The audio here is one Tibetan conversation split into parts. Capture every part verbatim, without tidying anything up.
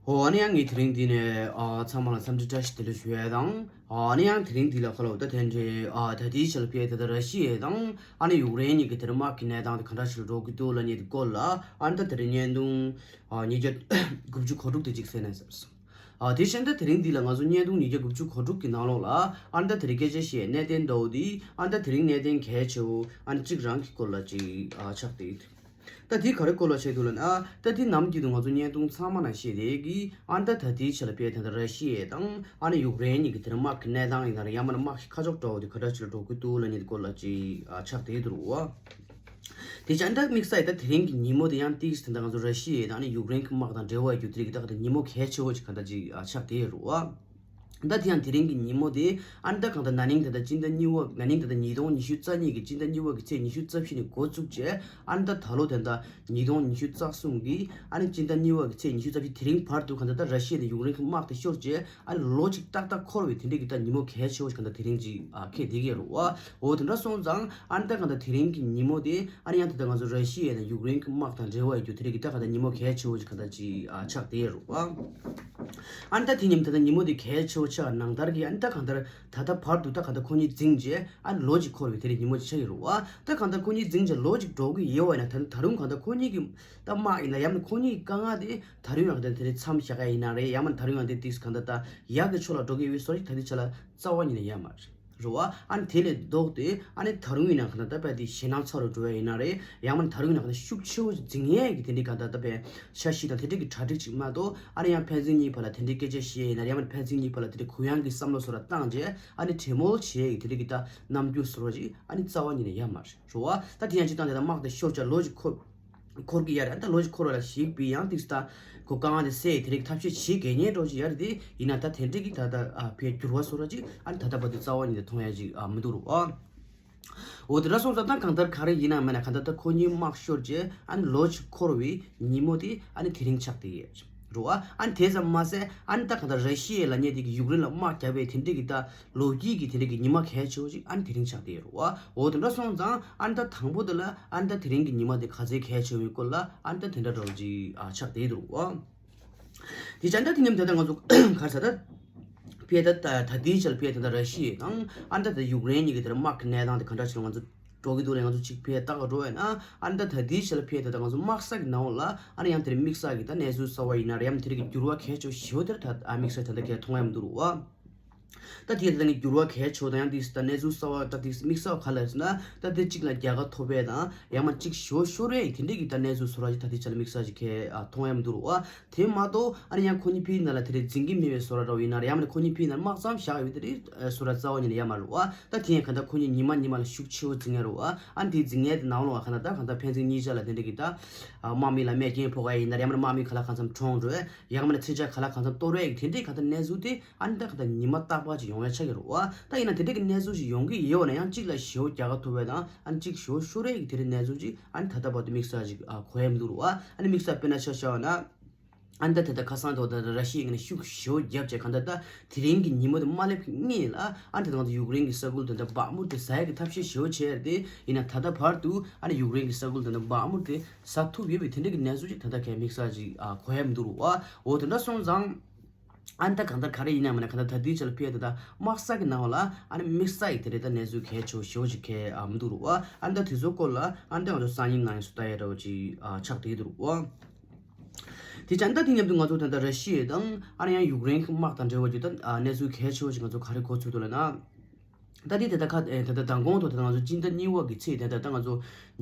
ཨོ་ཨ་ནི་ཡང་ངས་དེ་རིང་འདི་ནས་ཨ་ཚང་མ་ལ་འཚམས་འདྲི་བཀྲ་ཤིས་བདེ་ལེགས་ཞུ་ཡས་དང་། ཨ་ནི་ཡང་དེ་རིང་འདི་ལ་ཁ་ལོ་ད་དེ་འདྲའི་ཨ་ད་ལྟའི་ཆ་ལ་ཕེ་ད་ད་ར་ཤི་ཡས་དང་ཨ་ནི་ཡུཀ་རེན་གཉིས་ཀྱི་དེར་དམག་གི་གནས་སྟངས་དེ་ག་འདྲ་ཞིག་འགྲོ་གི་འདུག་ལབ་མཁན་དེ་སྐོར་ལ་ཨ་ནི་ད་དེ་རིང་བརྙན་ཐུང་ཨ་ཉིས་བརྒྱ་དགུ་བཅུ་གོ་དྲུག་དེ་གཅིག་གསན་ན་ཟེར་སོང་། ཨ་དེ་བཞིན་ད་དེ་རིང་འདི་ལ་ང་ཚོ་བརྙན་ཐུང་ཉིས་བརྒྱ་དགུ་བཅུ་གོ་དྲུག་གི་ནང་ལོགས་ལ་ཨ་ནི་ད་དེ་རིང་སྐད་ཆ་བཤད་གནད་དོན་འདྲ་བོ་དེ་ཨ་ནི་ད་དེ་རིང་གནད་དོན་གལ་ཆེ་བོ་ཨ་ནི་གཅིག་རང་གི་སྐོར་ལ་ཅིག་ཨ་ཆགས་བསྡད་ཡོད། ད་དེ་ག་རེ་སྐོར་ལ་བཤད་འདུག་ལབ་ན། ད་དེ་ནམ་རྒྱུན་དུ་ང་ཚོ་བརྙན་ཐུང་ཚང་མ་ནང་བཤད་བསྡད་ཀྱི་ཨ་ནི་ད་ད་ལྟའི་ཆ་ལ་ཕེ་ད་ད་ར་ཤི་ཡ་དང་ཨ་ནི་ཡུཀ་རེན་གཉིས་ཀྱི་དེར་དམག་གི་གནས་སྟངས་ཡིན་ན་རེད། ཡང་མིན་ན་དམག་གི་ཁ་ཕྱོགས་འདྲ་བོ་དེ་ག་འདྲ་ཞིག་ལ་འགྲོ་གི་འདུག་ལབ་མཁན་དེ་སྐོར་ལ་ཅིག་ཨ་ཆགས་བསྡད་འདུག་བ། དེ་བྱས་ད་དམིགས་བསལ་ཡིན་ད་དེ་རིང་གི་ཉིན་མོ་དེ་ཡང་ཏིག་ཙམ་ད་ང་ཚོ་ར་ཤི་ཡ་དང་ཨ་ནི་ཡུཀ་རེན་གྱི་དམག་དང་འབྲེལ་བ་ཡོད་རྒྱུ་དེ་རིགས་ད་ག་ད་ཉིན་མོ་གལ་ཆེ་བོ་ཅིག་ག་ད་ཅིག་ཨ་ཆགས་བསྡད་ཡོད་རེད་བ། ད་དེ་ཡང་དེ་རིང་གི་ཉིན་མོ་དེ་ཨ་ནི་ད་གང་ལྟར་ན་ནིང་ད་ལྟ་སྤྱི་ཟླ་གཉིས་པ་ན་ནིང་ད་ལྟ་ཉིས་སྟོང་ཉི་ཤུ་རྩ་གཉིས་ཀྱི་སྤྱི་ཟླ་གཉིས་པ་གི་ཚེས་ཉི་ཤུ་རྩ་བཞི་ནས་འགོ་བཙུགས་བྱས་ཨ་ནི་ད་ད་ལོ་ད་ལྟ་ཉིས་སྟོང་ཉི་ཤུ་རྩ་གསུམ་གི་ཨ་ནི་སྤྱི་ཟླ་གཉིས་པ་གི་ཚེས་ཉི་ཤུ་རྩ་བཞི་དེ་རིང་བར་དུ་གང་ལྟར་ད་ར་ཤི་ཡ་དང་ཡུཀ་རེན་གྱི་དམག་དེ་ཤོར་བྱས་ཨ་ནི་ལོ་གཅིག་ཏག་ཏག་འཁོར་བའི་དེ་འདྲའི་གི་ད་ཉིན་མོ་གལ་ཆེ་བོ་ཞིག་གང་ལྟར་དེ་རིང་ཅིག་ཨ་འཁེལ་བསྡད་ཀྱི་ཡོད་རེད་བ། འོ་དེ་འདྲ་སོང་ཙང་ཨ་ནི་ད་གང་ལྟར་དེ་རིང་གི་ཉིན་མོ་དེ་ཨ་ནི་ཡང་ད་ལྟ་ང་ཚོ་ར་ཤི་ཡ་དང་ཡུཀ་རེན་གྱི་དམག་དང་འབྲེལ་བ་ཡོད་རྒྱུ་དེ་རིགས་ཀྱི་ད་གང་ལྟར་ཉིན་མོ་གལ་ཆེ་བོ་ཞིག་གང་ལྟར་ཅིག་ཨ་ཆགས་བསྡད་ཡོད་རེད་བ། ཨ་ནི་ད་དེ་ཉིན་ད་ལྟ་ཉིན་མོ་དེ་གལ་ཆེ་བོ་ཆགས་ནང་ལྟར་གྱི་ཨ་ནི་ད་གང་ལྟར་ད་ལྟ་བར་དུ་ད་གང་ལྟར་ཁོ་གཉིས་འཛིང་བྱས་ཨ་ནི་ལོ་གཅིག་འཁོར་བའི་དེ་རིང་ཉིན་མོ་ཅིག་ཆགས་ཡོད་རེད་བ། ད་གང་ལྟར་ཁོ་གཉིས་འཛིང་བྱས་ལོ་གཅིག་འགྲོ་གི་ཡོད་པ་ཡིན་ན་ད་ད་རུང་གང་ལྟར་ཁོ་གཉིས་ཀྱི་ད་དམག་ཡིན་ན་ཡང་ན་ཁོ་གཉིས་ཀྱི་དཀའ་ངལ་དེ་ད་རུང་ཡང་གང་ལྟར་དེ་རིང་མཚམས་བཞག་ག་ཡིན་ན་རེད། ཡང་མིན་ད་རུང་ཡང་དེ་ཏིག་གང་ལྟར་ད་ཡག་གི་ཕྱོགས་ལ་འགྲོ་གི་ཡོད་པའི་བཟོ་ཞིག་ད་ལྟའི་ཆ་ལ་རྩ་བ་ཉིད་ནས་ཡོད་མ་རེད། རེད་བ། ཨ་ནི་དེ་ལས་ལྡོག་སྟེ་ཨ་ནི་ད་རུང་ཡིན་ན་གང་ལྟར་ད་དཔེ་དེ་ཞེད་སྣང་ཚ་རུ་འགྲོ་ཡ་ཡིན་ན་རེད། ཡང་མིན་ད་རུང་ཡིན་ན་གང་ལྟར་ཤུགས་ཆེ་བོ་འཛིང་ཡས་ཀྱི་དེ་འདྲའི་གང་ལྟར་ད་དཔེ་འཆར་གཞི་དང་དེ་འདྲའི་གི་གྲ་སྒྲིག་ཅིག་མ་གཏོགས་ཨ་ནི་ཡང་ཕན་ཚུན་གཉིས་བར་ལ་དེ་འདྲའི་སྐད་ཆ་བཤད་ཡིན་ན་རེད། ཡང་མིན་ཕན་ཚུན་གཉིས་བར་ལ་དེ་འདྲའི་གུ་ཡངས་ཀྱི་བསམ་བློ་བཟོ་འདྲ་བཏང་རྗེས་ཨ་ནི་གྲོས་མོལ་བྱེད་ཡས་ཀྱི་དེ་འདྲའི་གི་ད་རྣམ་འགྱུར་བཟོ་འདྲ་ཅིག་ཨ་ནི་རྩ་བ་ཉིད་ནས་ཡོད་མ་རེད། རེད་བ། ད་དེ་ཡང་སྤྱིར་བཏང་དེ་ད་དམག་དེ་ཤོར་བྱས་ལོ་གཅིག་འཁོར་འཁོར་གྱི་ཡ་རེད། ད་ལོ་གཅིག་འཁོར་བ་ལ་ཞིག་པའི་ཡང་ཏིག་ད་ཁོ་དཀའ་ངལ་དེ་སེལ་དེ་རིགས་ཐབས་ཤེས་བྱེད་དགོས་ངེས་འགྲོ་ཅིག་ཡ་རེད་དེ། ཡིན་ན་ད་དེ་འདྲས་ཀྱི་ད་ད་ཨ་ཕའི་འགྱུར་བ་བཟོ་འདྲ་ཅིག་ཨ་ནི་ད་ལྟ་བར་དུ་རྩ་བ་ཉིད་ནས་མཐོང་ཡ་ཅིག་ཨ་མི་འདུག་རུ་ཨ། འོ་དེ་འདྲ་སོང་ཙང་ད་གང་ལྟར་ག་རེ་ཡིན་ན་མིན་ན་གང་ལྟར་ད་ཁོ་གཉིས་དམག་ཤོར་རྗེས་ཨ་ནི་ལོ་གཅིག་འཁོར་བའི་ཉིན་མོ་དེ་ཨ་ནི་དེ་རིང་ཆགས་བསྡད་ཡོད་རུ་ཨ། ཨ་ནི་དེ་ཙམ་མ་ཟད་ཨ་ནི་ད་གང་ལྟར་ར་ཤི་ཡ་ལབ་མཁན་དེ་གི་ཡུཀ་རེན་ལ་དམག་བརྒྱབ་པའི་དེ་འདྲས་ཀྱི་ད་ལོ་རྒྱུས་ཀྱི་དེ་འདྲས་ཀྱི་ཉི་མ་གལ་ཆེ་བོ་ཅིག་ཨ་ནི་དེ་རིང་ཆགས་བསྡད་ཡོད་རུ་ཨ། འོ་དེ་འདྲ་སོང་ཙང་ཨ་ནི་ད་དང་པོ་དེ་ལ་ཨ་ནི་ད་དེ་རིང་གི་ཉི་མ་དེ་ག་ཚད་གལ་ཆེ་བའི་སྐོར་ལ་ཨ་ནི་ད་དེ་འདྲ་འདྲ་བོ་ཅིག་ཨ་ཆགས་བསྡད་འདུག་རུ་ཨ། དེ་བྱས་ད་དེ་མཉམ་དུ་ད་ང་ཚོ་ག་རེ་ཟེར་ད་ཕེ་ད་ད་ད་དེའི་ཆར་ཕེ་ད་ད་ར་ཤི་ཡ་དང་ཨ་ནི་ད་ད་ཡུཀ་རེན་གཉིས་ཀྱི་དེར་དམག་གི་གནས་སྟངས་དེ་ག་འདྲ་ཞིག་ང་ཚོ་འགྲོ་གི་འདུག་ལ་ང་ཚོ་གཅིག་ཕེ་ལྟ་ག་འགྲོ་བས་ན་ཨ་ནི་ད་ད་དེའི་ཆར་ཕེ་ད་ད་ང་ཚོ་དམག་ས་གི་ནང་ལ་ཨ་ནི་ཡང་དེར་དམིགས་བསལ་གྱི་ད་གནས་ཚུལ་གསར་བ་ཡིན་ན་རེད། ཡང་དེ་རིགས་ཀྱི་འགྱུར་བ་གལ་ཆེ་ཤོས་དེར་ད་ཨ་དམིགས་བསལ་ད་ད་གས་མཐོང་ཡ་མི་འདུག་རུ་ཨ། ད་དེ་ད་ནི་འགྱུར་བ་གལ་ཆེ་བ་དང་ཡང་དེ་ད་གནས་ཚུལ་གསར་བ་ད་དེ་དམིགས་བསལ་ག་ལ་ཟེར་ན་ད་དེ་གཅིག་ལ་རྒྱལ་ཁ་ཐོབ་པས་དང་ཡང་མ་གཅིག་ཞོ་ཤོར་བས་དེ་འདྲས་ཀྱི་ད་གནས་ཚུལ་བཟོ་འདྲ་ཅིག་ད་དེ་ཆ་ལ་དམིགས་བསལ་ཅིག་གས་ཨ་མཐོང་ཡ་མི་འདུག་རུ་ཨ། དེ་མ་གཏོགས་ཨ་ནི་ཡང་ཁོ་གཉིས་ཕིའི་ནང་ལ་དེ་རེད་འཛིང་གི་མེད་པའི་བཟོ་འདྲ་འདྲ་བོ་ཡིན་ན་རེད། ཡང་མ་ནི་ཁོ་གཉིས་ཕིའི་ནང་དམག་ཙམ་བཞག་ཡོད་དེ་རེད་བཟོ་འདྲ་རྩ་བ་ཉིད་ནས་ཡ་མ་རུ་ཨ། ད་དེ་ཡང་ག་ད་ཁོ་གཉིས་ཉི་མ་ཉི་མ་ལ་ཤུགས་ཆེ་བོ་འཛིང་ཡ་རུ་ཨ། ཨ་ནི་དེ་འཛིང་ཡ་དེ་ནང་ལོགས་ཨ་ག་ད་ད་ག་ད་ཕན་ཚུན་གཉིས་ཆ་ལ་དེ་འདྲས་ཀྱི་ད་དམག་མི་ལ་རྨས་སྐྱོན་ཕོག་ག་ཡིན་ན་རེད། ཡང་མ་ནི་དམག་མི་ག་ལ་གང་འཚམ་གྲོངས་འགྲོ་ཡ་ཡང་མ་ནི་མཚོན་ཆ་ག་ལ་གང་འཚམ་གཏོར་བ་ཡ་དེ་འདྲས་ག་ད་གནས་ཚུལ་དེ། ཨ་ནི་ད་ག་ད་ཉི་མ་རྟག་པར་ཅིག་ཡོང་ཡ་ཆགས་ཀྱི་རེད་བ། ད་ཡིན་ན་དེ་འདྲ་གི་གནས་ཚུལ་ཞིག་ཡོང་གི་ཡོད་ན་ཡང་གཅིག་ལ་ཞེ་པོ་རྒྱལ་ཁ་ཐོབ་པ་དང་ཨ་ནི་གཅིག་ཞེ་པོ་ཤོར་ཡ་གི་དེ་འདྲའི་གནས་ཚུལ་ཅིག་ཨ་ནི་ད་ལྟ་བར་དུ་དམིགས་བསལ་ཅིག་ཨ་གོ་ཡ་མི་འདུག་རུ་བ། ཨ་ནི་དམིགས་བསལ་དཔེར་ན་ཆ་བཞག་པ་ན། ཨ་ནི་ད་དེ་ད་ཁ་སང་དུ་ད་ར་ཤི་ཡའི་ངོས་ནས་ཤུགས་ཞེ་པོ་བརྒྱབ་བྱས་གང་ལྟར་ད་དེ་རིང་གི་ཉིན་མོ་དེ་མ་སླེབས་སྔོན་ལ་ཨ་ནི་ད་ང་ཚོ་ཡུཀ་རེན་གི་ས་ཁུལ་དེ་ད་བག་མུར་དེ་ཟ་ཡ་གི་ཐབས་ཤེས་ཞེ་པོ་བྱས་ཏེ་ཡིན་ན་ད་ལྟ་བར་དུ་ཨ་ནི་ཡུཀ་རེན་གི་ས་ཁུལ་དེ་ད་བག་མུར་དེ་ཟ་ཐུབ་ཡོད་པའི་དེ་འདྲ་གི་གནས་ཚུལ་ཅིག་ད་ལྟ་གས་དམིགས་བསལ་ཅིག་ཨ་གོ་ཡ་མི་འདུག་རུ་བ། འོ་དེ་འདྲ་སོང་ཙང་། ཨ་ནི་ད་གང་ལྟར་ག་རེ་ཡིན་ན་མིན་ན་གང་ལྟར་ད་ལྟའི་ཆ་ལ་ཕེ་ད་ད་དམག་ས་གི་ནང་ལ་ཨ་ནི་དམིགས་བསལ་གྱི་དེ་རེད་ད་གནས་ཚུལ་གལ་ཆེ་བོ་ཞེ་པོ་ཅིག་གས་ཨ་མི་འདུག་རུ་བ། ཨ་ནི་ད་དེ་ཚོའི་སྐོར་ལ་ཨ་ནི་ད་ང་ཚོ་སང་ཉིན་གནངས་ཉིན་སུ་ལྟ་ཡ་འདྲ་བོ་ཅིག་ཨ་ཆགས་བསྡད་འདུག་རུ་བ། དེ་ཅང་ད་དེ་མཉམ་དུ་ང་ཚོ་ད་ལྟ་ར་ཤི་ཡ་དང་ཨ་ནི་ཡང་ཡུཀ་རེན་གྱི་དམག་དང་འབྲེལ་བ་ཅིག་ད་ཨ་གནས་ཚུལ་གལ་ཆེ་བོ་ཅིག་ང་ཚོ་ག་རེ་གོ་ཚུལ་འདུག་ལབ་ན། ད་དེ་དེ་ད་ཁ་ཨེ་ད་ད་མདང་དགོང་དུ་ད་ང་ཚོ་སྤྱི་ཟླ་གཉིས་པ་གི་ཚེས་དེ་ད་ད་ང་ཚོ་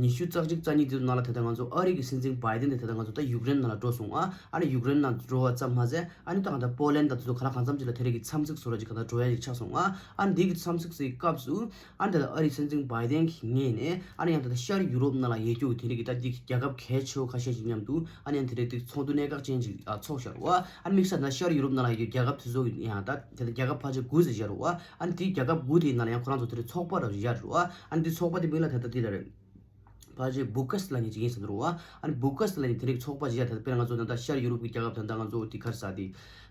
ཉི་ཤུ་རྩ་གཅིག་རྩ་གཉིས་དེ་ཚོ་ནང་ལ་ད་ད་ང་ཚོ་ཨ་རི་གི་སྲིད་འཛིན་བྷའི་ཌེན་དེ་ད་ད་ང་ཚོ་ད་ཡུཀ་རེན་ནང་ལ་འགྲོ་སོང་ཨ། ཨ་ནི་ཡུཀ་རེན་ནང་འགྲོ་བ་ཙམ་མ་ཟད་ཨ་ནི་ད་ང་ད་པོ་ལན་ད་དེ་ཚོ་ག་ལ་གང་འཚམ་ཅིག་ལ་དེ་རིགས་ཀྱི་འཚམས་གཟིགས་བཟོ་འདྲ་ཅིག་ག་ད་འགྲོ་ཡ་ཅིག་ཆགས་སོང་ཨ། ཨ་ནི་དེ་གི་འཚམས་གཟིགས་སི་སྐབས་སུ་ཨ་ནི་ད་ད་ཨ་རི་སྲིད་འཛིན་བྷའི་ཌེན་གི་ངོས་ནས་ཨ་ནི་ཡང་ད་ད་ཤར་ཡུ་རོབ་ནང་ལ་ཡོད་རྒྱུ་དེ་རིགས་ཀྱི་ད་དེ་རྒྱལ་ཁབ་གལ་ཆེ་བོ་ཁ་ཤས་ཅིག་མཉམ་དུ་ཨ་ནི་ཡང་དེ་རིགས་དེ་ཚོགས་འདུ་གནད་འགག་ཅན་ཅིག་ཨ་ཚོགས་བཞག་རུ་ཨ། ཨ་ནི་དམིགས་བསལ་ད་ཤར་ཡུ་རོབ་ནང་ལ་ཡོད་རྒྱལ་ཁབ་དེ་ཚོ་གི་ཡང་ད་དེ་ད་རྒྱལ་ཁབ་ཕལ་ཆེར་དགུ་ཙམ་བཞག་རུ་ཨ། ཨ་ནི་དེའི་རྒྱལ་ཁབ་དགུ་དེའི་ནང་ལ་ཡང་ཁོ་རང་ཚོ་དེ་རིགས་ཚོགས་པ་འདྲ་བཞག་རུ་ཨ། ཨ་ནི་དེ་ཚོགས་པ་དེ་མིང་ལ་ད་ད་དེ་ལ་རེད། ཕལ་ཆེར་བྷུ་ཀ་སི་ལབ་མཁན་ཅིག་ཡིན་ཟེར་འདུག་རུ་ཨ། ཨ་ནི་བྷུ་ཀ་སི་ལབ་མཁན་དེ་རིགས་ཚོགས་པ་ཅིག་ཡ་ད་དཔེར་ང་ཚོ་ད་ལྟ་ཤར་ཡུ་རོབ་ཀྱི་རྒྱལ་ཁབ་ད་ལྟ་ང་ཚོ་དེ་ག་རེ་ཟེར་དེ་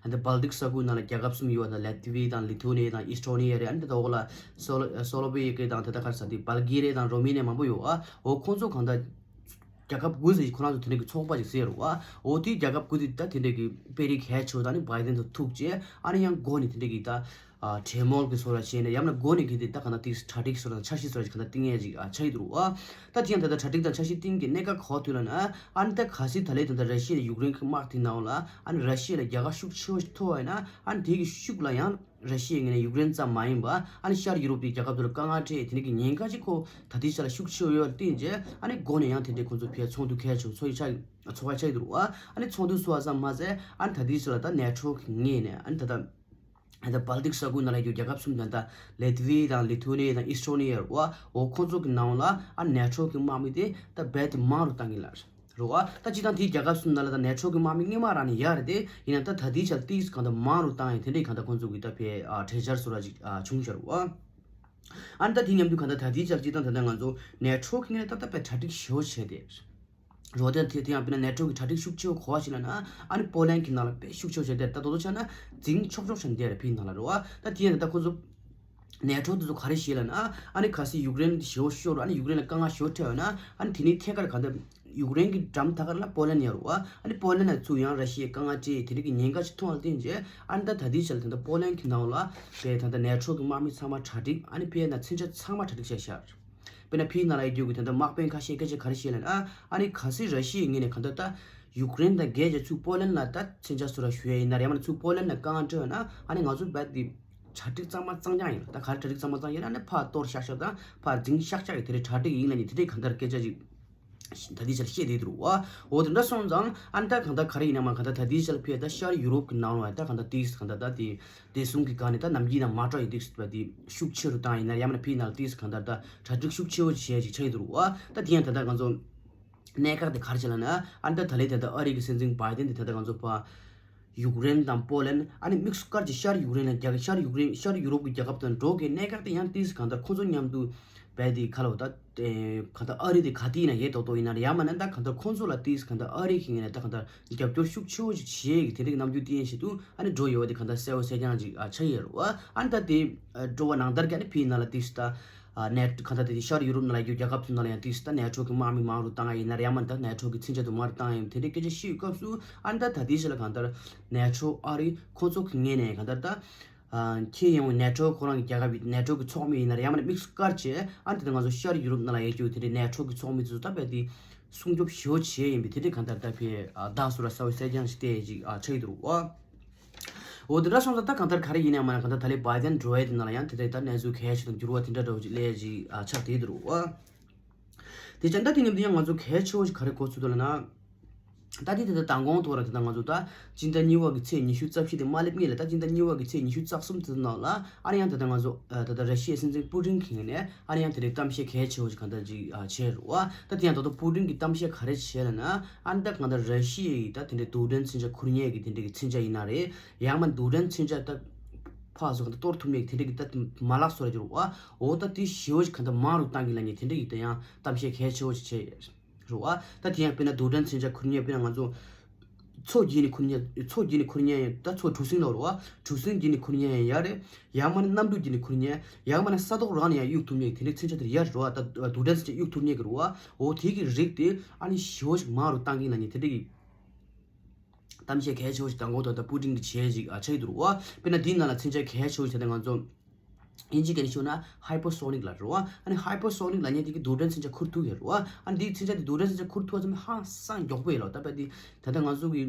ཨ་ད་སྦལ་ཏིག་ས་ཁུལ་ནང་ལ་རྒྱལ་ཁབ་གསུམ་ཡོད་པ་ད་ལ་ཏི་ཝི་དང་ལི་ཐུ་ནི་ཡ་དང་ཨི་སི་ཊོ་ནི་ཡ་རེད། ཨ་ནི་ད་ལྟ་འོག་ལ་སོ་ལོ་སོ་ལོ་བྷེ་ཡ་ཀི་དང་ད་ལྟ་ག་རེ་ཟེར་དེ་བལ་གྷི་རི་ཡ་དང་རོ་མེ་ནི་ཡ་མང་པོ་ཡོད་ཨ། འོ་ཁོང་ཚོ་གང་ལྟར། རྒྱལ་ཁབ་དགུ་ཟེར་ཁོ་རང་ཚོ་དེ་འདྲ་གི་ཚོགས་པ་ཞིག་ཟེར་རུ་བ། འོ་དེའི་རྒྱལ་ཁབ་དགུ་དེ་ད་དེ་འདྲ་གི་དཔོན་རིགས་གལ་ཆེ་བ་དང་ནི་བྷའི་ཌེན་དང་ཐུག་རྗེས་ཨ་ནི་ཡང་སྒོ་ནས་དེ་འདྲ་གི་ད་གྲོས་མོལ་གྱི་བཟོ་འདྲ་བྱས་ནས་ཡང་ན་སྒོ་ནས་གི་དེ་ད་གང་ལྟར་དེ་གྲ་སྒྲིག་བཟོ་འདྲ་འཆར་གཞི་བཟོ་འདྲ་ཞིག་གང་ལྟར་བཏིང་ཡས་ཅིག་ཆགས་ཀྱི་འདུག་རུ་བ། ད་དེ་ཡང་ད་ལྟ་གྲ་སྒྲིག་དང་འཆར་གཞི་བཏིང་གི་གནད་འགག་ག་པར་ཐུག་ལབ་ན་ཨ་ནི་ད་གལ་སྲིད་ད་ལན་ད་ལྟ་ར་ཤི་ཡ་ཡུཀ་རེན་གྱི་དམག་དེ་ནང་ལ་ཨ་ནི་ར་ཤི་ཡ་ལ་རྒྱལ་ཁ་ཤུགས་ཆེ་བ་ཞིག་ཐོབ་པ་ཡིན་ན་ཨ་ནི་དེ་གི་ཤུགས་ལ་ཡང་ར་ཤི་ཡའི་ངོས་ནས་ཡུཀ་རེན་ཙམ་མ་ཡིན་པ་ཨ་ནི་ཤར་ཡུ་རོབ་ཀྱི་རྒྱལ་ཁབ་ཚོ་ལ་དཀའ་ངལ་འཕྲད་དེ་འདྲ་གི་ཉེན་ཁ་ཅིག་ཁོ་ད་ལྟའི་ཆ་ལ་ཤུགས་ཆེ་བ་ཡོད་ལ་བརྟེན་རྗེས་ཨ་ནི་སྒོ་ནས་ཡང་དེ་འདྲའི་ཁོང་ཚོ་ཕའི་ཚོགས་འདུ་གལ་ཆེ་བ་ཚོགས་ཡ་ཆགས་ཚོགས་ཡ་ཆགས་ཀྱི་འདུག་རུ་བ། ཨ་ནི་ཚོགས་འདུ་ཚོགས་པ་ཙམ་མ་ཟད་ཨ་ནི་ད་ལྟའི་ཆ་ལ་ད་ནེ་ཊོ་གི་ངོས་ནས་ཨ་ནི་ད་ལྟ་ད་ལྟ་བལ་ཏིག་ས་ཁུལ་ནང་ལ་ཡོད་རྒྱལ་ཁབ་གསུམ་ད་ལྟ་ལེ་ཏི་ཝི་ཡ་དང་ལི་ཐུ་ཝེ་ནི་ཡ་དང་ཨི་སི་ཊོ་ནི་ཡ་རུ་བ། འོ་ཁོང་ཚོ་གི་ནང་ལ་ཨ་ནི་ནེ་ཊོ་གི་དམག་མི་དེ་ད་རྦད་དེ་མང་རུ་བཏང་གི་ལ་རུ་བ། ད་སྤྱིར་བཏང་དེའི་རྒྱལ་ཁབ་གསུམ་ནང་ལ་ད་ནེ་ཊོ་གི་དམག་མི་སྔོན་མ་རང་ནས་ཡོད་རེད་དེ་ཡིན་ན་ད་ད་ལྟའི་ཆར་ཏིས་གང་ལྟར་མང་རུ་བཏང་ཡང་དེ་འདྲའི་གང་ལྟར་ཁོང་ཚོ་གི་ད་ཕའི་ཨ་གྲོས་འཆར་བཟོ་འདྲ་ཅིག་ཨ་བྱུང་ཤར་བ། ཨ་ནི་ད་དེ་མཉམ་དུ་གང་ལྟར་ད་ལྟའི་ཆར་སྤྱིར་བཏང་ད་ལྟ་ང་ཚོ་ནེ་ཊོ་གི་ངོས་ནས་ད་ལྟ་ཕའི་གྲ་སྒྲིག་ཞེ་པོ་བྱས་ཏེ། རོ་དེ་དེ་དེ་ཡང་དཔེར་ན་ནེ་ཊོ་གི་གྲ་སྒྲིག་ཤུགས་ཆེ་བ་ག་པར་ཞིག་ལབ་ན་ཨ་ནི་པོ་ལན་གྱི་ནང་ལ་དཔེ་ཤུགས་ཆེ་བ་བྱས་ཏེ་ད་དོ་དོ་ཆ་ན་འཛིང་ཆོག་ཆོག་བྱས་ཏེ་རེད་ཕའི་ནང་ལ་རུ་བ། ད་དེ་ཡང་ད་ལྟ་ཁོ་ཚོ་ནེ་ཊོ་དེ་ཚོ་ག་རེ་བྱས་ལབ་ན་ཨ་ནི་གལ་སྲིད་ཡུཀ་རེན་ཞེ་པོ་ཤོར་ཨ་ནི་ཡུཀ་རེན་ལ་དཀའ་ངལ་ཞེ་པོ་འཕྲད་པ་ན་ཨ་ནི་དེ་ནི་ཐད་ཀར་གང་ལྟར་ཡུཀ་རེན་གྱི་འགྲམ་ཐད་ཀར་ལ་པོ་ལན་ཡོད་རུ་བ། ཨ་ནི་པོ་ལན་ལ་ཚུར་ཡང་ར་ཤི་ཡའི་དཀའ་ངལ་འཕྲད་དེ་འདྲ་གི་ཉེན་ཁ་ཞིག་མཐོང་བ་ལ་བརྟེན་རྗེས་ཨ་ནི་ད་ད་ལྟའི་ཆར་ལ་ད་ལྟ་པོ་ལན་གྱི་ནང་ལ་དཔེ་ད་ལྟ་ནེ་ཊོ་གི་དམག་མི་ཚང་མ་གྲ་སྒྲིག་ཨ་ནི་ཕའི་ནང་མཚོན་ཆ་ཚང་མ་གྲ་སྒྲིག་བྱས་ཤག་དཔེར་ན་ཕིའི་ནང་ལ་ཡོད་རྒྱུ་གི་ད་ལྟ་དམག་དཔོན་ཁ་ཤས་སྐད་ཆ་ག་རེ་བཤད་ལབ་ན། ཨ་ནི་གལ་སྲིད་ར་ཤི་ཡའི་ངོས་ནས་གང་ལྟར་ད་ཡུཀ་རེན་དང་བརྒལ་བྱས་ཚུར་པོ་ལན་ལ་ད་མཚོན་ཆ་ཚུར་ར་ཞུ་ཡ་ཡིན་ན་རེད་ཡང་མིན་ན་ཚུར་པོ་ལན་ལ་དཀའ་ངལ་འཕྲད་ཡོད་ན་ཨ་ནི་ང་ཚོ་རྦད་དེ་གྲ་སྒྲིག་གཙང་མ་གཙང་རྐྱང་ཡིན་ལ་ད་ག་རེ་གྲ་སྒྲིག་གཙང་མ་གཙང་རྐྱང་ཡིན་ན་ཨ་ནི་ཕར་གཏོར་ཤག་ཤག་དང་ཕར་འཛིང་ཤག་ཤག་གི་དེ་འདྲའི་གྲ་སྒྲིག་ཡིན་ལབ་ནས་དེ་འདྲའི་གང་ལྟར་སྐད་ཆ་ཅིག་ད་ལྟའི་ཆར་བཤད་བསྡད་འདུག་བ། འོ་དེ་འདྲ་སོང་ཙང་ཨ་ནི་ད་གང་ལྟར་ག་རེ་ཡིན་ན་མ་གང་ལྟར་ད་ལྟའི་ཆར་ཕེ་ད་ཤར་ཡུ་རོབ་ཀྱི་ནང་ལ་ད་གང་ལྟར་དེ་གང་ལྟར་ད་དེ། དེ་གསུམ་གྱི་སྒང་ནས་ད་ནམ་རྒྱུན་དང་མ་འདྲ་བའི་ཏིག་སི་པ་དེ་ཤུགས་ཆེ་རུ་བཏང་ཡིན་ན་ཡང་མིན་ན་ཕིའི་ནང་ཏིག་སི་གང་ལྟར་ད་གྲ་སྒྲིག་ཤུགས་ཆེ་བོ་བྱས་ཅིག་ཆགས་ཡི་འདུག་རུ་བ། ད་དེ་ཡང་ད་ལྟ་ང་ཚོ་གནད་འགག་དེ་ག་རེ་བྱས་ལབ་ན་ཨ་ནི་ད་ད་ལན་ད་ལྟ་ཨ་རི་གི་སྲིད་འཛིན་བྷའི་ཏན་དེ་ད་ལྟ་ང་ཚོ་ཕ་ཡུཀ་རེན་དང་པོ་ལན་ཨ་ནི་དམིགས་སུ་བཀར་གྱི་ཤར་ཡུཀ་རེན་ལ་རྒྱ་ཤར་ཡུཀ་རེན་ཤར་ཡུ་རོབ་ཀྱི་རྒྱལ་ཁབ་དང་འགྲོ་གི་གནད་འགག་དེ་ཡང་ཏིག་སི་གང་ལྟར་ཁོ་ཚོ་མཉམ་དུ་བས་དེ་ཁ་ལོ་ད། ཨེ་གང་ལྟར་ཨ་རི་དེ་ག་དུས་ཡིན་ན་ཡས་ཏོག་ཏོག་ཡིན་ན་རེད་ཡང་མིན་ན་ད་གང་ལྟར་ཁོང་ཚོ་ལ་ཏིས་གང་ལྟར་ཨ་རི་གི་ངོས་ནས་ད་གང་ལྟར་རྒྱབ་སྐྱོར་ཤུགས་ཆེ་བོ་ཞིག་བྱེད་ཡས་ཀྱི་དེ་འདྲའི་རྣམ་འགྱུར་བསྟན་བཞིན་དུ་ཨ་ནི་འགྲོ་ཡོད་པ་དེ་གང་ལྟར་གསལ་བོ་གསལ་རྐྱང་ཅིག་ཨ་ཆགས་ཡོད་རེད་བ། ཨ་ནི་ད་དེ་འགྲོ་བ་ནང་ལྟར་གྱི་ཨ་ནི་ཕིའི་ནང་ལ་ཏིས་ད་ནེ་གང་ལྟར་དེ་ཤར་ཡུ་རོབ་ནང་ལ་ཡང་ཏིས་ད་ནེ་ཊོ་གི་དམག་མི་མང་རུ་བཏང་ཡ་ཡིན་ན་རེད་ཡང་མིན་ན་ད་ནེ་ཊོ་གི་མཚོན་ཆ་དེ་མང་རུ་བཏང་ཡ་ཡིན་དེ་འདྲའི་སྐད་ཆ་བཤད་ཡོད་སྐབས་སུ་ཨ་ནི་ད་ད་དེའི་ཆ་ལ་གང་ལྟར་ནེ་ཊོ་ཨ་རི་ཁོང་ཚོ་གི་ངོས་ནས་གང་ལྟར་ད། ཁྱེད་ཡང་ནེ་ཊོ་ཁོ་རང་གི་རྒྱལ་ཁབ་ནེ་ཊོ་གི་ཚོགས་མི་ཡིན་ན་རེད་ཡང་མིན་ན་དམིགས་སུ་བཀར་བྱས་ཨ་ནི་དེ་ང་ཚོ་ཤར་ཡུ་རོབ་ནང་ལ་ཡོད་རྒྱུ་དེ་འདྲའི་ནེ་ཊོ་གི་ཚོགས་མི་ཚོ་ད་བས་དེ་སྲུང་སྐྱོབ་ཞེ་པོ་བྱས་ཡིན་པས་དེ་འདྲའི་གང་ལྟར་ད་ཕའི་བདག་སུ་ར་ས་བའི་གསལ་རྐྱང་ཞིག་བལྟས་ཅིག་ཆགས་ཡི་འདུག་རུ་བ། འོ་དེ་འདྲ་སོང་ཙང་ད་གང་ལྟར་ག་རེ་ཡིན་ཡང་མ་ན་གང་ལྟར་ད་ལས་བྷའི་ཌེན་འགྲོ་ཡས་དེ་ནང་ལ་ཡང་དེ་འདྲའི་ད་གནས་ཚུལ་གལ་ཆེ་དང་འགྱུར་བ་དེ་འདྲ་འདྲ་བོ་ཅིག་སླེབས་ཅིག་ཆགས་བསྡད་འདུག་རུ་བ། དེ་ཅང་ད་དེ་མཉམ་དུ་ཡང་ང་ཚོ་གལ་ཆེ་བོ་ཞིག་ག་རེ་གོ་ཚུལ་འདུག་ལབ་ན། ད་དེ་དེ་ད་མདང་དགོང་ཐོག་ར་དེ་ད་ང་ཚོ་ད་སྤྱི་ཟླ་གཉིས་པ་གི་ཚེས་ཉི་ཤུ་རྩ་བཞི་དེ་མ་སླེབས་སྔོན་ལ་ད་སྤྱི་ཟླ་གཉིས་པ་གི་ཚེས་ཉི་ཤུ་རྩ་གསུམ་དེ་ནང་ལ་ཨ་ནི་ཡང་ད་ད་ང་ཚོ་ད་ད་ར་ཤི་ཡའི་སྲིད་འཛིན་པུ་ཏིན་གྱི་ངོས་ནས་ཨ་ནི་ཡང་དེ་འདྲའི་གཏམ་བཤད་གལ་ཆེ་བོ་ཞིག་གང་ལྟར་ཅིག་བྱས་རུ་བ། ད་དེ་ཡང་ད་དུང་པུ་ཏིན་གྱི་གཏམ་བཤད་ག་རེ་བྱས་ལབ་ན་ཨ་ནི་ད་གང་ལྟར་ར་ཤི་ཡའི་ད་དེ་འདྲའི་རྡུལ་ཕྲན་མཚོན་ཆ་ཁུར་མཁན་གྱི་དེ་འདྲའི་གི་མཚོན་ཆ་ཡིན་ན་རེད་ཡང་མ་རྡུལ་ཕྲན་མཚོན་ཆ་ད་ཕར་ཚུར་གང་ལྟར་གཏོར་ཐུབ་མཁན་གྱི་དེ་འདྲའི་གི་ད་མ་ལག་བཟོ་ར་གྱུར་བ། འོ་ད་དེ་ཞེ་བོ་ཞིག་གང་ལྟར་མང་རུ་བཏང་གི་ལབ་མཁན་དེ་འདྲའི་གི་ད་ཡང་གཏམ་བཤད་གལ་ཆེ་བོ་ཞིག་བྱས་ཡོད། རེད་བ། ད་དེ་ཡང་དཔེར་ན་རྡུལ་ཕྲན་མཚོན་ཆ་ཁུར་མཁན་དཔེར་ན་ང་ཚོ་མཚོ་བརྒྱུད་ནས་ཁུར་མཁན་མཚོ་བརྒྱུད་ནས་ཁུར་མཁན་ཡང་ད་མཚོ་གྲུ་གཟིངས་ལབ་རེད་བ། གྲུ་གཟིངས་བརྒྱུད་ནས་ཁུར་མཁན་ཡང་ཡག་རེད། ཡང་མིན་ན་གནམ་གྲུ་བརྒྱུད་ནས་ཁུར་མཁན་ཡང་མིན་ན་ས་ཐོག་རང་ནས་ཡང་གཡུག་ཐུབ་མཁན་དེ་འདྲའི་མཚོན་ཆ་དེ་ཡག་རེད་བ། ད་རྡུལ་ཕྲན་མཚོན་ཆ་གཡུག་ཐུབ་མཁན་གི་རེད་བ། འོ་དེ་གི་རིགས་དེ་ཨ་ནི་ཞེ་བོ་ཞིག་མང་རུ་བཏང་གི་ལབ་མཁན་དེ་འདྲ་གི་གཏམ་བཤད་གལ་ཆེ་བོ་ཞིག་མདང་དགོང་ད་ལྟ་པུ་ཏིན་གྱིས་བྱས་ཅིག་ཨ་ཆགས་ཀྱི་འདུག་རེད་བ། དཔེར་ན་དེའི་ནང་ལ་མཚོན་ཆ་གལ་ཆེ་བོ་ཞིག་ད་ལྟ་ང་ཚོ་དབྱིན་ཇིའི་སྐད་ནས་ཞུས་ན་ཧའི་པར་སོ་ནིག་ལབ་རེད་བ། ཨ་ནི་ཧའི་པར་སོ་ནིག་ལབ་མཁན་དེ་གི་རྡུལ་ཕྲན་མཚོན་ཆ་ཁུར་ཐུབ་ཡོད་རེད་བ། ཨ་ནི་དེའི་མཚོན་ཆ་དེ་རྡུལ་ཕྲན་མཚོན་ཆ་ཁུར་ཐུབ་ཙམ་ཧང་སང་མགྱོགས་པོ་ཡོད་ལ། ད་དཔེ་དེ་ད་ལྟ་ང་ཚོ་གི་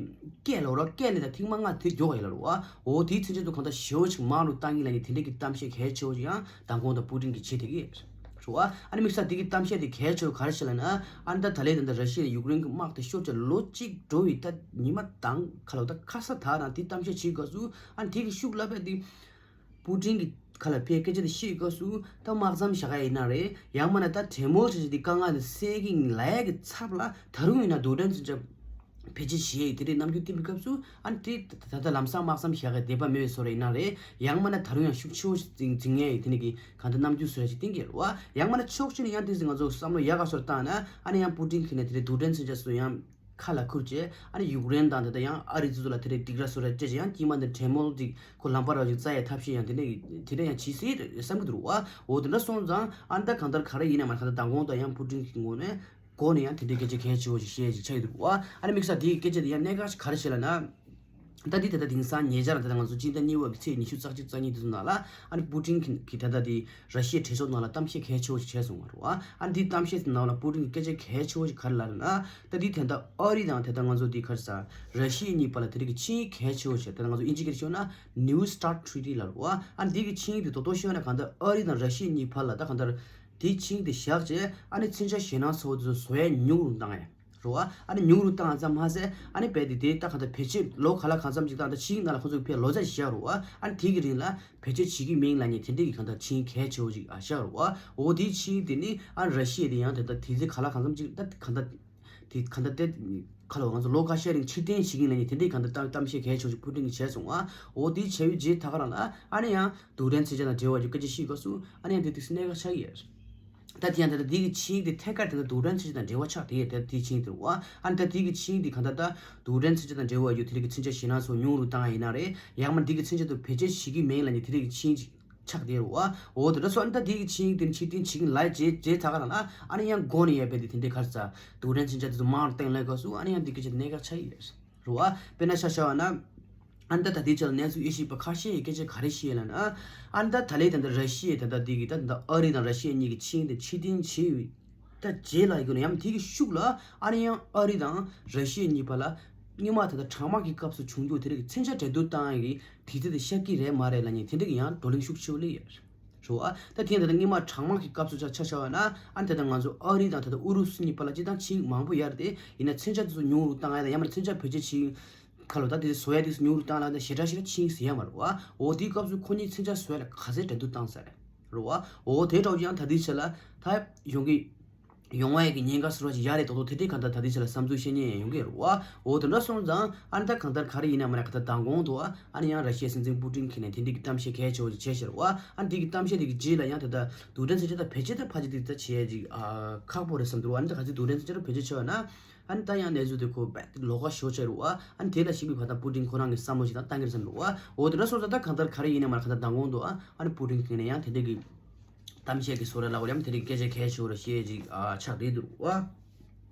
སྐད་ལབ་ར་སྐད་ལས་ད་ཐེངས་མ་ལྔ་དེ་མགྱོགས་ཡོད་ལ་རེད་བ། འོ་དེའི་མཚོན་ཆ་དེ་གང་ལྟར་ཞེ་བོ་ཞིག་མང་རུ་བཏང་གི་ལབ་མཁན་དེ་འདྲ་གི་གཏམ་བཤད་གལ་ཆེ་བོ་ཞིག་ཡང་མདང་དགོང་ད་པུ་ཏིན་གྱིས་བྱས་བསྡད་ཀྱི་རེད་བ། ཨ་ནི་དམིགས་བསལ་དེ་གི་གཏམ་བཤད་དེ་གལ་ཆེ་བོ་ག་རེ་ཞིག་ལབ་ན། ཨ་ནི་ད་ད་ལན་ད་ལྟ་ར་ཤི་ཡ་ཡུཀ་རེན་གྱི་དམག་དེ་ཤོར་བྱས་ལོ་གཅིག་འགྲོ་བའི་ད་ཉི་མ་དང་ག་ལ་ད་ཁ་ས་ད་རང་དེ་གཏམ་བཤད་བྱེད་སྐབས་སུ་ཨ་ནི་དེ་གི་ཤུགས་ལ་ཕེབས་ཏེ། པུ་ཏིན་གྱི་ཁ་ལ་ཕེབས་སྐད་ཆ་དེ་བཤད་སྐབས་སུ་ད་དམག་མཚམས་བཞག་ཡ་ཡིན་ན་རེད་ཡང་མིན་ན་ད་གྲོས་མོལ་བྱས་བྱས་དེ་དཀའ་ངལ་དེ་སེལ་གྱི་ལབ་ཡ་གི་ཚབ་ལ་ད་རུང་ཡིན་ན་རྡུལ་ཕྲན་མཚོན་ཆ་བེད་སྤྱོད་བྱེད་ཡ་དེ་འདྲའི་རྣམ་འགྱུར་བསྟན་པའི་སྐབས་སུ་ཨ་ནི་དེ་ད་ལྟ་ལམ་སང་དམག་མཚམས་བཞག་ཡ་འདོད་པ་མེད་པའི་བཟོ་འདྲ་ཡིན་ན་རེད་ཡང་མིན་ན་ད་རུང་ཡང་ཤུགས་ཆེ་བོ་ཞིག་འཛིང་འཛིང་ཡ་ཡི་དེ་འདྲ་གི་གང་ལྟར་རྣམ་འགྱུར་བཟོ་འདྲ་ཞིག་བསྟན་གྱི་རེད་བ། ཡང་མིན་ན་ཕྱོགས་གཅིག་ནས་ཡང་དེ་ཟིག་ང་ཚོ་བསམ་བློ་ཡག་ག་བཟོ་འདྲ་བཏང་ན་ཨ་ནི་ཡང་པུ་ཏིན་གྱིས་ནས་དེ་འདྲའི་རྡུལ་ཕྲན་མཚོན་ཆ་སོགས་ཡང་ཁ་ལ་ཁུར་བྱས་ཨ་ནི་ཡུཀ་རེན་དང་དེ་ལྟར་ཡང་ཨ་རི་དེ་ཚོ་ལ་དེ་འདྲའི་སྡིགས་ར་བཟོ་འདྲ་སྤྲད་བྱས་ཡང་དཀྱིལ་མ་འདི་གྲོས་མོལ་ཅིག་ཁོ་ལམ་བར་ར་ཅིག་བཙལ་ཡ་ཐབས་ཤེས་ཡང་དེ་འདྲ་དེ་འདྲ་ཡང་བྱེད་སྲིད་བསམ་གྱི་འདུག་རེད་བ། འོ་དེ་འདྲ་སོང་ཙང་ཨ་ནི་ད་གང་ལྟར་ག་རེ་ཡིན་ན་མ་གང་ལྟར་མདང་དགོང་ད་ཡང་པུ་ཏིན་གྱི་ངོས་ནས། སྒོ་ནས་ཡང་དེ་འདྲའི་སྐད་ཆ་གལ་ཆེ་བོ་ཞིག་བཤད་ཅིག་ཆགས་ཡོད་འདུག་བ། ཨ་ནི་དམིགས་བསལ་དེའི་སྐད་ཆ་དེ་ཡང་གནད་འགག་ཞིག་ག་རེ་བཤད་ལབ་ན། ད་འདི་ད་ལྟ་དེང་སང་ཉེ་ཆར་ད་ལྟ་ང་ཚོ་སྤྱི་ཟླ་གཉིས་པ་གི་ཚེས་ཉི་ཤུ་རྩ་གཅིག་རྩ་གཉིས་དེ་ཚོ་ནང་ལ། ཨ་ནི་པུ་ཏིན་གྱིས་ད་ལྟ་དེ་ར་ཤི་ཡའི་གྲོས་ཚོགས་ནང་ལ་གཏམ་བཤད་གལ་ཆེ་བོ་ཞིག་བྱས་སོང་བ་རེད་བ། ཨ་ནི་འདི་གཏམ་བཤད་དེ་ནང་ལ་པུ་ཏིན་གྱིས་སྐད་ཆ་གལ་ཆེ་བོ་ཞིག་ག་རེ་ལབ་ན། ད་འདི་ད་ལྟ་ཨ་རི་དང་ད་ལྟ་ང་ཚོ་འདི་ག་རེ་ཟ། ར་ཤི་ཡ་གཉིས་བར་ལ་དེ་རིགས་ཀྱི་ཆིངས་ཡིག་གལ་ཆེ་བོ་ཞིག་ད་ལྟ་ང་ཚོ་དབྱིན་ཇི་སྐད་ཤོད་ན་New START Treaty ལབ་རེད་བ། ཨ་ནི་འདི་གི་ཆིངས་ཡིག་དེ་རྡོག་རྡོག་ཤོད་ན་གང་ལྟར་ཨ་རི་དང་ར་ཤི་ཡ་གཉིས་བར་ལ་ད་གང་ལྟར། དེའི་ཆིངས་དེ་བཞག་རྗེས་ཨ་ནི་མཚོན་ཆ་ཞེད་སྣང་ཚ་བོ་དེ་ཚོ་བཟོ་ཡ་ཉུང་རུ་བཏང་ཡ་རེད་བ། ཨ་ནི་ཉུང་རུ་བཏང་ཙམ་མ་ཟད་ཨ་ནི་རྦད་དེ་དེ་ད་གང་ལྟར་བེད་སྤྱོད་ལོ་ག་ལ་གང་འཚམ་ཅིག་བཏང་ད་ཆིངས་ནང་ལ་ཁོ་ཚོ་ཕར་ལོ་ཙཱ་བཞག་རེད་བ། ཨ་ནི་དེ་གི་རིང་ལ་བེད་སྤྱོད་བྱེད་ཀྱི་མིན་ལབ་མཁན་དེ་འདྲ་གི་གང་ལྟར་ཆིངས་ཡིག་གལ་ཆེ་བོ་ཅིག་ཨ་བཞག་རེད་བ། འོ་དེའི་ཆིངས་ཡིག་དེ་ནི་ཨ་ར་ཤི་ཡ་དེ་ཡང་དེ་ལྟར་དེ་ཚེ་ག་ལ་གང་འཚམ་ཅིག་ད་གང་ལྟར་དེ་གང་ལྟར་དེ་ཁ་ལོ་ང་ཚོ་ལོ་ཁ་ཤས་རིང་ཕྱིར་འཐེན་བྱེད་ཀྱི་ཡིན་ལབ་མཁན་དེ་འདྲའི་གང་ལྟར་གཏམ་གཏམ་བཤད་གལ་ཆེ་བོ་ཅིག་པུ་ཏིན་གྱིས་བྱས་སོང་ཨ། འོ་དེ་བྱས་པའི་རྗེས་ད་ག་རང་ལ་ཨ་ནི་ཡང་རྡུལ་ཕྲན་མཚོན་ཆ་དང་འབྲེལ་བ་ཡོད་སྐད་ཆ་བཤད་སྐབས་སུ་ཨ་ནི་ཡང་དེ་དུས་སུ་གནད་འགག་ཆགས་ཀྱི་ཡོད། ད་དེ་ཡང་ད་ལྟ་འདི་གི་ཆིངས་ཡིག་དེ་ཐད་ཀར་དེ་ལྟར་རྡུལ་ཕྲན་མཚོན་ཆ་དང་འབྲེལ་བ་ཆགས་དེ་ཡོད་དེ་དེའི་ཆིངས་ཡིག་དེ་རེད་བ། ཨ་ནི་ད་འདི་གི་ཆིངས་ཡིག་དེ་གང་ལྟར་ད་རྡུལ་ཕྲན་མཚོན་ཆ་དང་འབྲེལ་བ་ཡོད་དེ་རིགས་ཀྱི་མཚོན་ཆ་ཞེད་སྣང་ཚ་བོ་ཉུང་རུ་བཏང་ཡ་ཡིན་ན་རེད། ཡང་མ་འདི་གི་མཚོན་ཆ་དེ་བེད་སྤྱོད་བྱེད་ཀྱི་མིན་ལབ་མཁན་དེ་རིགས་ཀྱི་ཆིངས་ཡིག་ཆགས་བསྡད་རེད་བ། འོ་དེ་འདྲ་སོང་ཨ་ནི་ད་དེ་གི་ཆིངས་ཡིག་དེ་ནི་ཕྱིར་འཐེན་བྱེད་ཀྱི་ལབ་རྗེས་རྗེས་ད་ག་རང་ལ་ཨ་ནི་ཡང་སྒོ་ནས་ཡ་རྦད་དེ་དེ་འདྲའི་ག་རེ་ཟ་རྡུལ་ཕྲན་མཚོན་ཆ་དེ་ཚོ་མང་རུ་བཏང་ལབ་སྐབས་སུ་ཨ་ནི་ཡང་འདི་སྐད་ཆ་གནད་འགག་ཆགས་ཀྱི་རེད་བ། དཔེར་ན་ཆ་བཞག་པ་ན། ཨ་ནི་ད་ད་ལྟའི་ཆར་གནས་ཚུལ་དབྱེ་ཞིབ་པ་ཁ་ཤས་ཀྱིས་སྐད་ཆ་ག་རེ་བཤད་ལབ་ན། ཨ་ནི་ད་ད་ལྟའི་ད་ལྟ་ར་ཤི་ཡའི་ད་ལྟ་འདི་གི་ད་ད་ལྟ་ཨ་རི་དང་ར་ཤི་ཡ་གཉིས་ཀྱི་ཆིངས་དེ་ཕྱིར་འཐེན་བྱས་ཡོད། ད་རྗེས་ལ་ཡི་གུ་ན་ཡང་དེ་གི་ཤུགས་ལ་ཨ་ནི་ཡང་ཨ་རི་དང་ར་ཤི་ཡ་གཉིས་བར་ལ་སྔོན་མ་ད་ལྟ་གྲང་དམག་གི་སྐབས་སུ་བྱུང་རྒྱུ་དེ་རིགས་མཚོན་ཆ་འགྲན་བསྡུར་བཏང་ཡ་གི་དུས་ཚོད་དེ་ཤར་གྱི་རེད་མ་རེད་ལབ་མཁན་དེ་འདྲ་གི་ཡང་བགྲོ་གླེང་ཤུགས་ཆེ་བོ་སླེབས་ཡོད་རེད་བ། ད་དེ་ཡང་ད་ལྟ་སྔོན་མ་གྲང་དམག་གི་སྐབས་སུ་ཆ་ཆ་བཞག་པ་ན་ཨ་ནི་ད་ལྟ་ང་ཚོ་ཨ་རི་དང་ད་ལྟ་ཨུ་རུ་སུ་གཉིས་བར་ལ་སྤྱིར་བཏང་ཆིངས་མང་པོ་ཡོད་རེད་དེ། ཡིན་ན་མཚོན་ཆ་དེ་ཚོ་ཉུང་རུ་བཏང་ཡ་དང་ཡང་མིན་མཚོན་ཆ་བེད་སྤྱོད་བྱེད་ཁ་ལོ་ད་དེ་བཟོ་ཡ་དེ་ཚོ་ཉུང་རུ་བཏང་ལ་ད་ཞེ་དྲག་ཞེ་དྲག་ཕྱིན་ཟེར་ཡ་མ་རེད་བ། འོ་དེའི་སྐབས་སུ་ཁོ་གཉིས་མཚོན་ཆ་བཟོ་ཡ་ལ་ག་ཚད་འགྲན་བསྡུར་བཏང་ས་རེད་རེད་བ། འོ་དེ་འདྲ་བོ་ཅིག་ཡང་ད་དེའི་ཆ་ལ་ད་ཡོང་གི་ཡོང་བ་ཡ་གི་ཉེན་ཁ་བཟོ་འདྲ་ཅིག་ཡོད་རེད་མདོག་མདོག་དེ་འདྲའི་གང་ལྟར་ད་དེའི་ཆ་ལ་བསམ་ཚུལ་བཤད་མཁན་ཡང་ཡོང་གི་རེད་བ། འོ་དེ་འདྲ་སོང་ཙང་ཨ་ནི་ད་གང་ལྟར་ག་རེ་ཡིན་ན་མ་ན་གང་ལྟར་མདང་དགོང་དུ་ཨ་ནི་ཡང་ར་ཤི་ཡའི་སྲིད་འཛིན་པུ་ཏིན་གྱིས་ནས་དེ་འདྲའི་གི་གཏམ་བཤད་གལ་ཆེ་བོ་ཅིག་བྱས་ཤག་རེད་བ། ཨ་ནི་དེ་གི་གཏམ་བཤད་དེ་གི་རྗེས་ལ་ཡང་ད་ལྟ་རྡུལ་ཕྲན་མཚོན་ཆ་ད་བེད་སྤྱོད་ད་ཕལ་ཆེར་དེ་ད་བྱེད་ཡ་ཅིག་ཨ་ཁག་པོ་རེད་བསམ་འདུག་ཨ་ནི་ད་ག་ཚོད་རྡུལ་ཕྲན་མཚོན་ཆ་ད་བེད་སྤྱོད་བྱས་པ་ན། ཨ་ནི་ད་ཡང་གནས་ཚུལ་དེ་ཁོ་རྦད་ལོགས་ཀ་ཞེ་པོ་ཆགས་རེད་བ། ཨ་ནི་དེ་ལ་གཞིགས་པའི་བར་ད་པུ་ཏིན་ཁོ་རང་གི་བསམ་བློ་ཞིག་ད་བཏང་གི་རེད་བསམ་འདུག་བ། འོ་དེ་འདྲ་སོང་ཙང་ད་གང་ལྟར་ག་རེ་ཡིན་ན་མ་རེད་གང་ལྟར་མདང་དགོང་དུ་ཨ་ཨ་ནི་པུ་ཏིན་གྱིས་ནས་ཡང་དེ་འདྲ་གི་གཏམ་བཤད་ཀྱི་བཟོ་འདྲ་ལབ་དགོས་རེད་ཡང་དེ་འདྲ་གི་སྐད་ཆ་གལ་ཆེ་བོ་རེ་བཤད་ཅིག་ཨ་ཆགས་བསྡད་འདུག་བ།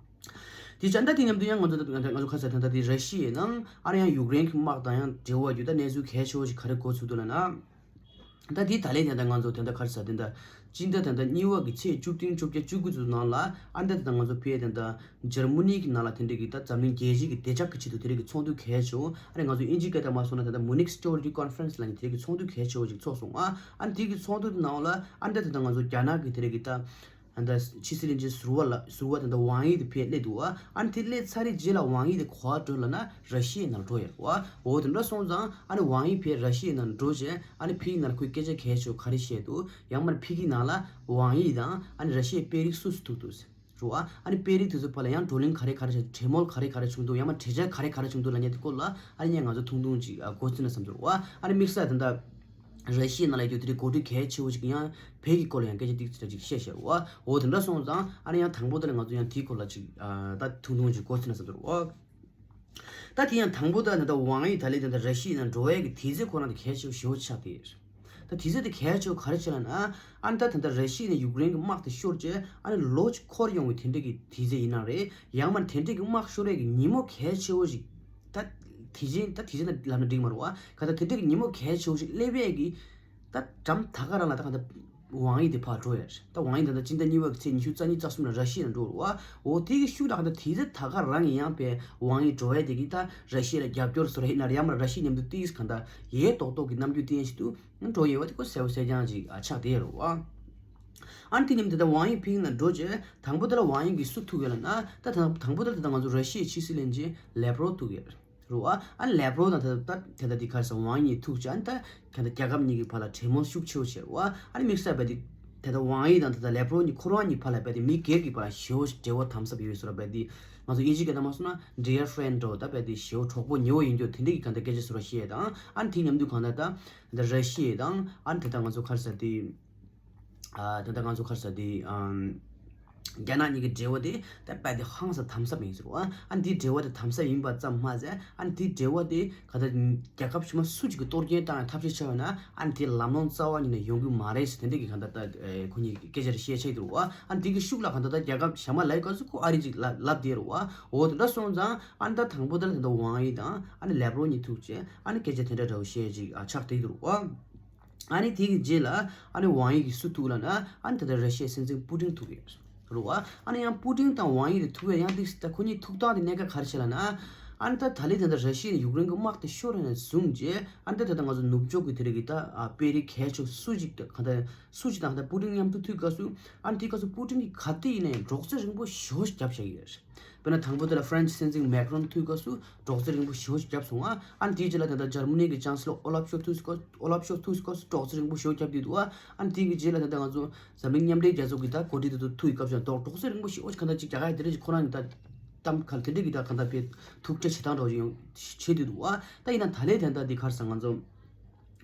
དེ་བྱས་ད་དེ་མཉམ་དུ་ཡང་ང་ཚོ་ད་ང་ཚོ་ཁ་ས་ད་ད་དེ་ར་ཤི་ཡའི་ནང་ཨ་ནི་ཡང་ཡུཀ་རེན་གྱི་དམག་དང་ཡང་འབྲེལ་བ་ཡོད་ད་གནས་ཚུལ་གལ་ཆེ་བོ་ཞིག་ག་རེ་གོ་ཚུགས་འདུག་ལབ་ན། ད་དེ་ད་ལན་དེ་འདྲ་ང་ཚོ་དེ་འདྲ་ག་རེ་ཟ་དེ་འདྲ་སྤྱི་ཟླ་དེ་འདྲ་གཉིས་པ་གི་ཚེས་བཅུ་བདུན་བཅོ་བརྒྱད་བཅུ་དགུ་ཚོ་ནང་ལ་ཨ་འདྲ་དེ་འདྲ་ང་ཚོ་ཕེ་དེ་འདྲ་འཇར་མ་ནི་གི་ནང་ལ་དེ་འདྲ་གི་ད་འཛམ་གླིང་རྒྱལ་སྤྱི་གི་བདེ་འཇགས་ཀྱི་ཆེད་དུ་དེ་འདྲ་གི་ཚོགས་འདུ་གལ་ཆེ་བོ་ཨ་རེ་ང་ཚོ་དབྱིན་ཇིའི་སྐད་དང་མ་སོང་ན་དེ་འདྲ་Munich Security Conference་ལབ་ནས་དེ་འདྲ་གི་ཚོགས་འདུ་གལ་ཆེ་བོ་ཞིག་ཚོགས་སོང་ཨ། ཨ་འདྲ་དེ་གི་ཚོགས་འདུ་དེ་ནང་ལ་ཨ་འདྲ་དེ་འདྲ་ང་ཚོ་རྒྱ་ནག་གི་དེ་འདྲ་གི་ད། ཨ་ད་ཕྱི་སྲིད་བློན་ཆེན་ཟུར་པ་ལ་ཟུར་པ་དེ་འདྲ་ཝང་ཡི་དེ་ཕེ་སླེབས་འདུག་བ། ཨ་ནི་དེ་སླེབས་ཚར་རེད་རྗེས་ལ་ཝང་ཡི་དེ་ག་པར་འགྲོ་ལབ་ན་ར་ཤི་ཡའི་ནང་འགྲོ་ཡོད་རེད་བ། འོ་དེ་འདྲ་སོང་ཙང་ཨ་ནི་ཝང་ཡི་ཕེ་ར་ཤི་ཡའི་ནང་འགྲོ་རྗེས་ཨ་ནི་ཕེ་ཡི་ནང་ཁོས་སྐད་ཆ་གལ་ཆེ་བོ་ག་རེ་བཤད་འདུག་ཡང་མིན་ཕེ་གི་ནང་ལ་ཝང་ཡི་དང་ཨ་ནི་ར་ཤི་ཡའི་དཔོན་རིགས་སུ་སུ་ཐུག་འདུག་ཟེར་རེད་བ། ཨ་ནི་དཔོན་རིགས་དེ་ཚོ་བར་ལ་ཡང་བགྲོ་གླེང་ག་རེ་ག་རེ་བྱས་འདུག་གྲོས་མོལ་ག་རེ་ག་རེ་བྱུང་འདུག་ཡང་མིན་གྲོས་འཆར་ག་རེ་ག་རེ་བྱུང་འདུག་ལབ་མཁན་དེ་སྐོར་ལ་ཨ་ནི་ང་ཚོ་ཐུང་ཐུང་ཅིག་ཨ་གོ་ཚུལ་ན་བསམ་ཚུལ་རེད་བ། ཨ་ནི་དམིགས་བསལ་དེ་འདྲ། ར་ཤི་ཡའི་ནང་ལ་ཡོད་དེ་འདྲའི་འགོ་ཁྲིད་གལ་ཆེ་བོ་ཞིག་ཡང་བོད་ཀྱི་སྐོར་ལ་ཡང་སྐད་ཆ་ཏིག་ཙམ་ཅིག་བཤད་བཞག་རེད་བ། འོ་དེ་འདྲ་སོང་ཙང་ཨ་ནི་ཡང་དང་པོ་དེ་ལ་ང་ཚོ་ཡང་དེའི་སྐོར་ལ་ཅིག་ཨ་ད་ཐུང་ཐུང་ཅིག་གོ་ཚུལ་ན་བསམ་ཚུལ་རེད་བ། ད་དེ་ཡང་དང་པོ་ད་ད་ད་ཝང་ཡི་ད་ལས་ད་ད་ར་ཤི་ཡའི་ནང་འགྲོ་ཡས་ཀྱི་དུས་ཚོད་ཁོ་རང་དེ་གལ་ཆེ་བོ་ཞེ་བོ་ཆགས་ཏེ། ད་དུས་ཚོད་དེ་གལ་ཆེ་བོ་ག་རེ་ཆེ་ལབ་ན། ཨ་ནི་ད་ད་ད་ར་ཤི་ཡ་ནས་ཡུཀ་རེན་གྱི་དམག་དེ་ཤོར་རྗེས་ཨ་ནི་ལོ་གཅིག་འཁོར་ཡོང་བའི་དེ་འདྲ་གི་དུས་ཚོད་ཡིན་ན་རེད། ཡང་མིན་དེ་འདྲ་གི་དམག་ཤོར་ཡས་ཀྱི་ཉིན་མོ་གལ་ཆེ་བོ་ཞིག་ད་དེ་བཞིན་ད་དེ་བཞིན་ད་ལབ་ན་འགྲིག་མ་རེད་བ། ག་ད་དེ་འདྲ་གི་ཉིན་མོ་གལ་ཆེ་བོ་ཞིག་སླེབས་ཡས་ཀྱི་ད་འགྲམ་ད་ག་རང་ལ་ད་ག་ད་ཝང་ཡི་དེ་ཕར་འགྲོ་ཡས་རེད། ད་ཝང་ཡི་ད་ད་སྤྱི་ཟླ་གཉིས་པ་གི་ཚེས་ཉི་ཤུ་རྩ་གཉིས་རྩ་གསུམ་ལ་ར་ཤི་ཡ་ནང་འགྲོ་རེད་བ། འོ་དེ་གི་ཤུགས་ལ་ག་ད་དུས་ཚོད་ད་ག་རང་ཡིན་ཡང་པའི་ཝང་ཡི་འགྲོ་ཡས་དེ་གི་ད་ར་ཤི་ཡ་ལ་རྒྱབ་སྐྱོར་བཟོ་ར་ཡིན་ན་རེད། ཡང་མིན་ར་ཤི་ཡ་མཉམ་དུ་ཏིས་ག་ད་ཡས་ཏོག་ཏོག་གི་རྣམ་འགྱུར་བསྟན་ཞིག་ཏུ་འགྲོ་ཡོད་བ། དེ་ཁོ་གསལ་པོ་གསལ་རྐྱང་ཅིག་ཨ་ཆགས་བསྡད་ཡོད་རེད་བ། ཨ་ནི་དེ་མཉམ་དུ་ད་ཝང་ཡི་ཕིང་ལ་འགྲོ་རྗེས་དང་པོ་དེ་ལ་ཝང་ཡི་གིས་སུ་ཐུག་ཡོད་ལབ་ན། ད་དང་དང་པོ་དེ་ལ་ད་ང་ཚོ་ར་ཤི་ཡའི་ཕྱི་སྲིད་བློན་ཆེན་ལེབ་རོབ་ཐུག་ཡོད་རེད་བ། ཨ་ནི་ལེབ་རོབ་དང་ད་ད་དེ་ད་དེ་ག་རེ་ཟ་ཝང་ཡི་ཐུག་བྱས། ཨ་ནི་ད་ག་ད་རྒྱལ་ཁབ་གཉིས་ཀྱི་བར་ལ་གྲོས་མོལ་ཤུགས་ཆེ་བོ་བྱས་རེད་བ། ཨ་ནི་དམིགས་བསལ་རྦད་དེ་ད་ད་ཝང་ཡི་དང་ད་ད་ལེབ་རོབ་གཉིས་ཁོ་རང་གཉིས་བར་ལ་རྦད་དེ་མི་སྒེར་གྱི་བར་ལ་ཞེ་བོ་འབྲེལ་བ་དམ་ཟབ་ཡོད་བཟོ་འདྲ། རྦད་དེ་ང་ཚོ་དབྱིན་ཇིའི་སྐད་ནང་མ་སོང་ན་dear friend འདྲ་བོ། ད་རྦད་དེ་ཞེ་བོ་གྲོགས་པོ་ཉེ་བོ་ཡིན་རྒྱུ་དེ་འདྲ་གི་ག་ད་སྐད་ཆ་བཟོ་འདྲ་བཤད་དང་། ཨ་ནི་དེ་མཉམ་དུ་གང་ལྟར་ད་ད་ར་ཤི་ཡ་དང་ཨ་ནི་ད་ད་ང་ཚོ་ག་རེ་ཟ་དེ། ཨ་ད་ལྟ་ང་ཚོ་ག་རེ་ཟ་དེ་ཨམ། རྒྱ་ནག་གཉིས་ཀྱི་འབྲེལ་བ་དེ་ད་རྦད་དེ་ཧང་སང་དམ་ཟབ་ཡིན་ཟེར་བ། ཨ་ནི་དེའི་འབྲེལ་བ་དེ་དམ་ཟབ་ཡིན་པ་ཙམ་མ་ཟད། ཨ་ནི་དེའི་འབྲེལ་བ་དེ་ག་ད་རྒྱལ་ཁབ་ཕྱི་མ་སུ་གཅིག་གིས་གཏོར་སྐྱོན་བཏང་ཡང་ཐབས་ཤེས་བྱས་པ་ན། ཨ་ནི་དེ་ལམ་ལྷོང་རྩ་བ་ཉིད་ནས་ཡོང་གི་མ་རེད་ཟེར། དེ་འདྲ་གི་ག་ད་ད་ཁོ་གཉིས་ཀྱི་སྐད་ཆ་རེ་བཤད་བྱས་འདུག་བ། ཨ་ནི་དེ་གི་ཤུགས་ལ་ག་ད་ད་རྒྱལ་ཁབ་གཞན་མ་ལབ་སྐབས་སུ་ཁོ་ཨ་རི་ཅིག་ལབ་ལབ་བསྡད་རེད་བ། འོ་དེ་འདྲ་སོང་ཙང་ཨ་ནི་ད་དང་པོ་དེ་ལ་དེ་འདྲ་ཝང་ཡི་དང་ཨ་ནི་ལེབ་རོ་གཉིས་ཐུག་བྱས། ཨ་ནི་སྐད་ཆ་དེ་འདྲ་འདྲ་བོ་བཤད་ཅིག་ཨ་ཆགས་བསྡད་འདུག་བ། ཨ་ནི་དེ་གི་རྗེས་ལ་ཨ་ནི་ཝང་ཡི་གིས་སུ་ཐུག་ལབ་ན། ཨ་ནི་ད་ལྟ་ར་ཤི་ཡའི་སྲིད་འཛིན་པུ་ཏིན་ཐུག་གི་རེད་བ། ཨ་ནི་ཡང་པུ་ཏིན་དང་ཝང་ཡི་དེ་ཐུག་ཡ་ཡང་ཏིག་ད་ཁོ་གཉིས་ཐུག་སྟངས་དེ་གནད་འགག་ག་རེ་བྱས་ལབ་ན། ཨ་ནི་ད་ད་ལན་ད་ལྟ་ར་ཤི་ཡས་ཡུཀ་རེན་གྱི་དམག་དེ་ཤོར་ནས་བཟུང་རྗེས། ཨ་ནི་ད་ད་ལྟ་ང་ཚོ་ནུབ་ཕྱོགས་ཀྱི་དེ་རིགས་ཀྱི་ད་ཨ་དཔོན་རིགས་གལ་ཆེ་སུ་ཞིག་ག་ད་སུ་ཞིག་དང་ད་པུ་ཏིན་མཉམ་དུ་ཐུག་སྐབས་སུ། ཨ་ནི་དེའི་སྐབས་སུ་པུ་ཏིན་གྱིས་ག་དུས་ཡིན་ནའི་རོགས་རྩིས་རིང་པོ་ཞེ་པོ་ཞིག་བརྒྱབ་བཞག་གི་ཡོད་རེད། དཔེར་ན་དང་པོ་དེ་ལ་ཧྥ་རན་སི་སྲིད་འཛིན་མེག་རོན་ཐུག་སྐབས་སུ་རོགས་རྩིས་རིང་པོ་ཞེ་པོ་ཞིག་བརྒྱབ་སོང་ང་། ཨ་ནི་དེའི་རྗེས་ལ་ད་ལྟ་འཇར་མ་ནི་གི་ཅང་སི་ལོ་ཨོ་ལབ་ཤོལ་ཐུག་སྐབས་ཨོ་ལབ་ཤོལ་ཐུག་སྐབས་སུ་རོགས་རྩིས་རིང་པོ་ཞེ་པོ་བརྒྱབ་བསྡད་འདུག་བ། ཨ་ནི་དེའི་གི་རྗེས་ལ་ད་ལྟ་ང་ཚོ་འཛམ་གླིང་མཉམ་འབྲེལ་རྒྱལ་ཚོགས་ཀྱི་ད་འགོ་ཁྲིད་དེ་ཚོ་ཐུག་ཡི་སྐབས་སུ་ཡང་རོགས་རྩིས་རིང་པོ་ཞེ་པོ་ཞིག་གང་ལྟར་ཅིག་རྒྱག་ག་ཡི་དེ་འདྲ་ཞིག་ཁོ་རང་གི་ད་གཏམ་ག་ལ་དེ་འདྲ་གི་ད་གང་ལྟར་དཔེ་ཐུགས་ཁྲལ་བྱེད་སྟངས་འདྲ་བོ་ཞིག་ཡོང་བྱེད་བསྡད་འདུག་བ། ད་ཡིན་ན་ད་ལན་དེ་འདྲ་དེ་ག་རེ་ཟེར། ང་ཚོ་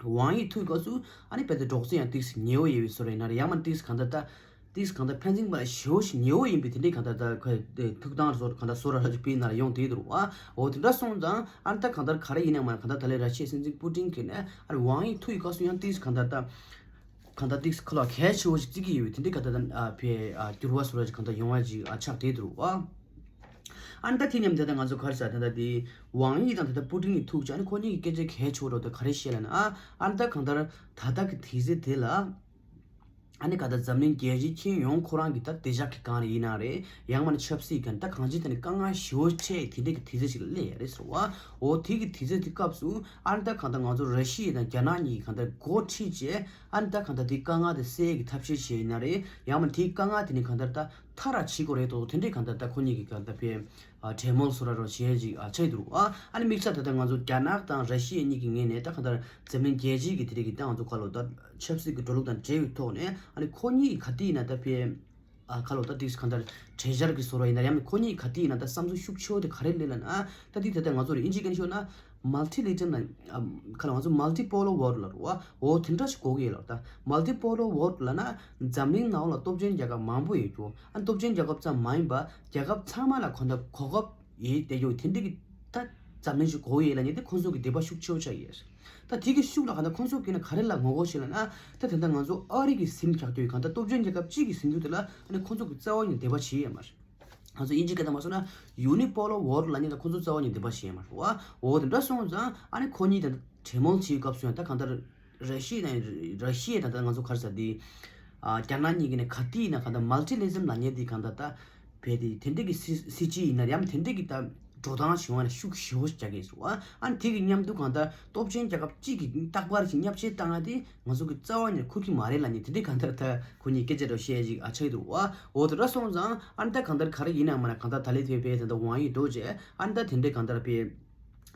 ཝང་ཡི་ཐུག་སྐབས་སུ་ཨ་ནི་དཔེ་དེ་རོགས་རྩིས་ཡང་ཏིག་སེ་ཉེ་བོ་ཡོད་པའི་བཟོ་འདྲ་ཡིན་ན་རེད། ཡང་མིན་ཏིག་སེ་གང་ལྟར་ད་ཏིག་སེ་གང་ལྟར་ཕན་ཚུན་བར་ཞེ་པོ་ཞིག་ཉེ་བོ་ཡིན་པའི་དེ་འདྲའི་གང་ལྟར་ད་ཁོའི་ཐུག་སྟངས་བཟོ་གང་ལྟར་བཟོ་འདྲ་ཞིག་དཔེ་ཡིན་ན་རེད་ཡོང་བསྡད་འདུག་བ། འོ་དེ་འདྲ་སོང་ཙང་ཨ་ནི་ད་གང་ལྟར་ག་རེ་ཡིན་ན་མ་གང་ལྟར་ད་ལན་ར་ཤི་ཡའི་སྲིད་འཛིན་པུ་ཏིན་གྱིས་ནས་ཨ་ནི་ཝང་ཡི་ཐུག་ཡི་སྐབས་སུ་ཡང་ཏིག་སེ་གང་ལྟར་ད་གང་ལྟར་ཏིག་སེ་ཁོ་ལ་གལ་ཆེ་བོ་ཞིག་བརྩི་གི་ཡོད་པའི་དེ་འདྲའི་གང་ལྟར་ད་ཨ་དཔེ་ཨ་འགྱུར་བ་བཟོ་འདྲ་ཞིག་གང་ལྟར་ཡོང་བ་ཞིག་ཨ་ཆགས་བསྡད་འདུག་བ། ཨ་ནི་ད་དེ་མཉམ་དུ་ད་ང་ཚོ་ག་རེ་ཟེར། ད་ད་དེ་ཝང་ཡི་དང་ད་ད་པུ་ཏིན་གྱིས་ཐུག་བྱས། ཨ་ནི་ཁོ་གཉིས་ཀྱི་སྐད་ཆ་གལ་ཆེ་བོ་འདྲ་བོ་ད་ག་རེ་བཤད་ལབ་ན། ཨ་ཨ་ནི་ད་གང་ལྟར་ད་ལྟ་གི་དུས་ཚོད་དེ་ལ་ཨ་ནི་ག་ད་འཛམ་གླིང་རྒྱལ་སྤྱིའི་ཁྱོན་ཡོངས་ཁོ་རང་གི་ད་བདེ་འཇགས་ཀྱི་སྒང་ལ་ཡིན་ན་རེད། ཡང་མིན་ན་ཆབ་སྲིད་ཀྱི་ད་གང་ཅི་ད་ནི་དཀའ་ངལ་ཞེ་པོ་འཕྲད་དེ་འདྲ་གི་དུས་ཚོད་ཞིག་ལ་སླེབས་ཡ་རེད་ཟེར་བ། འོ་དེ་གི་དུས་ཚོད་དེ་སྐབས་སུ་ཨ་ནི་ད་གང་ལྟར་ང་ཚོ་ར་ཤི་ཡ་དང་རྒྱ་ནག་གཉིས་གང་ལྟར་འགོ་ཁྲིད་བྱས། ཨ་ནི་ད་གང་ལྟར་དེ་དཀའ་ངལ་དེ་སེལ་གྱི་ཐབས་ཤེས་བྱས་ཡིན་ན་རེད། ཡང་མིན་དེའི་དཀའ་ངལ་དེ་ནི་གང་ལྟར་ད་ཐར་ར་བྱེད་དགོས་རེད་དོ། དེ་འདྲའི་གང་ལྟར་ད་ཁོ་གཉིས་ཀྱི་གང་ལྟར་དཔེ་ཨ་གྲོས་མོལ་བཟོ་འདྲ་རོ་བྱེད་ཅིག་ཨ་ཆགས་འདུག་ཨ། ཨ་ནི་དམིགས་བསལ་ད་ལྟ་ང་ཚོ་རྒྱ་ནག་དང་ར་ཤི་ཡ་གཉིས་ཀྱི་ངོས་ནས་ད་གང་ལྟར་འཛམ་གླིང་རྒྱལ་སྤྱིའི་གི་དེ་རིགས་ཀྱི་ད་ང་ཚོ་ག་ལོ་ད་ཆབ་སྲིད་ཀྱི་འགྲོ་ལུགས་དང་འབྲེལ་བའི་ཐོག་ནས། ཨ་ནི་ཁོ་གཉིས་ག་དུས་ཡིན་ན་ད་དཔེ་ཨ་ག་ལོ་ད་དེ་གང་ལྟར་གྲོས་འཆར་གྱི་བཟོ་འདྲ་ཡིན་ན། ཡང་ན་ཁོ་གཉིས་ག་དུས་ཡིན་ན་ད་བསམ་ཚུལ་ཤུགས་ཆེ་བོ་དེ་ག་རེ་སླེབས་ལབ་ན། ད་དེ་ད་ལྟ་ང་ཚོ་རེ་དབྱིན་ཇིའི་སྐད་ནས་ཤོད་ན། མལ་ཊི་ལི་ཊི་རལ་ལབ་ཨ་ག་ལ་ང་ཚོ་མལ་ཊི་པོ་ལར་ཝོར་ལབ་རེད་བ། འོ་དེ་འདྲ་ཞིག་དགོས་ཀྱི་ཡོད་ལབ། ད་མལ་ཊི་པོ་ལར་ཝོར་ལབ་ན་འཛམ་གླིང་ནང་ལ་སྟོབས་ཆེན་རྒྱལ་ཁབ་མང་པོ་ཡོད་རྒྱུ། ཨ་སྟོབས་ཆེན་རྒྱལ་ཁབ་ཙམ་མ་ཡིན་པ་རྒྱལ་ཁབ་ཚང་མ་ལ་གོ་ད་གོ་སྐབས་ཡོད་བསྡད་རྒྱུ་དེ་འདྲ་གི་ད་འཛམ་གླིང་ཞིག་དགོས་ཀྱི་ཡོད་ལབ་མཁན་དེ་ཁོང་ཚོ་གི་འདོད་པ་ཤུགས་ཆེ་བོ་ཆགས་ཡོད། ད་དེ་གི་ཤུགས་ལ་ག་ད་ཁོང་ཚོ་གི་ན་ག་རེ་ལ་ངོ་རྒོལ་བྱེད་ལབ་ན། ད་དེ་འདྲ་ང་ཚོ་ཨ་རི་གི་སེམས་ཆགས་རྒྱུ་གང་ལྟར་སྟོབས་ཆེན་རྒྱལ་ཁབ་གཅིག་གི་སེམས་རྒྱུ་དེ་ལ་ཨ་ནི་ཁོང་ཚོ་གི་རྩ་བ་ནས་འདོད་པ་བྱེད་ཡོད་མ་རེད། ང་ཚོ་དབྱིན་ཇིའི་སྐད་དུ་མ་སོང་ན་ཡུ་ནི་པོ་ལར་ཝོར་ལབ་མཁན་ལ་ཁོང་ཚོ་རྩ་བ་ནས་འདོད་པ་བྱེད་ཡོད་མ་རེད་བ། འོ་དེ་འདྲ་སོང་ཙང་ཨ་ནི་ཁོ་གཉིས་དང་གྲོས་མོལ་བྱེད་སྐབས་སུ་ཡང་ད་གང་ལྟར་ར་ཤི་ཡ་དང་ར་ཤི་ཡ་དང་ད་ང་ཚོ་ག་རེ་ཟེར་དེ། ཨ་རྒྱ་ནག་གཉིས་ཀྱི་ནས་ག་དུས་ཡིན་ན་གང་ལྟར་མལ་ཊི་ལི་ཊི་རལ་ལབ་མཁན་དེ་གང་ལྟར་ད་བས་དེ་དེ་འདྲ་གི་སྲིད་སྲིད་ཇུས་ཡིན་ན་ཡང་དེ་འདྲ་གི་ད་འགྲོ་སྟངས་བྱུང་བ་ན་ཤུགས་ཞེ་པོ་རྒྱག་གི་ཡིན་ཟེར་བ། ཨ་ནི་དེ་གི་མཉམ་དུ་གང་ལྟར་སྟོབས་ཆེན་རྒྱལ་ཁབ་གཅིག་གིས་རྟག་པར་གྱི་བརྙས་བཅོས་བཏང་ཡ་དེ་ང་ཚོ་གི་རྩ་བ་ནས་འཁུར་གྱི་མ་རེད་ལབ་མཁན་དེ་འདྲའི་གང་ལྟར་ད་ཁོ་གཉིས་སྐད་ཆ་འདྲ་བཤད་ཅིག་ཨ་ཆགས་འདུག་བ། འོ་དེ་འདྲ་སོང་ཙང་ཨ་ནི་ད་གང་ལྟར་ག་རེ་ཡིན་ན་མ་ན་གང་ལྟར་ད་ལས་དེ་བས་ད་ལྟ་ཝང་ཡི་འགྲོ་རྗེས་ཨ་ནི་ད་དེ་འདྲའི་གང་ལྟར་བས་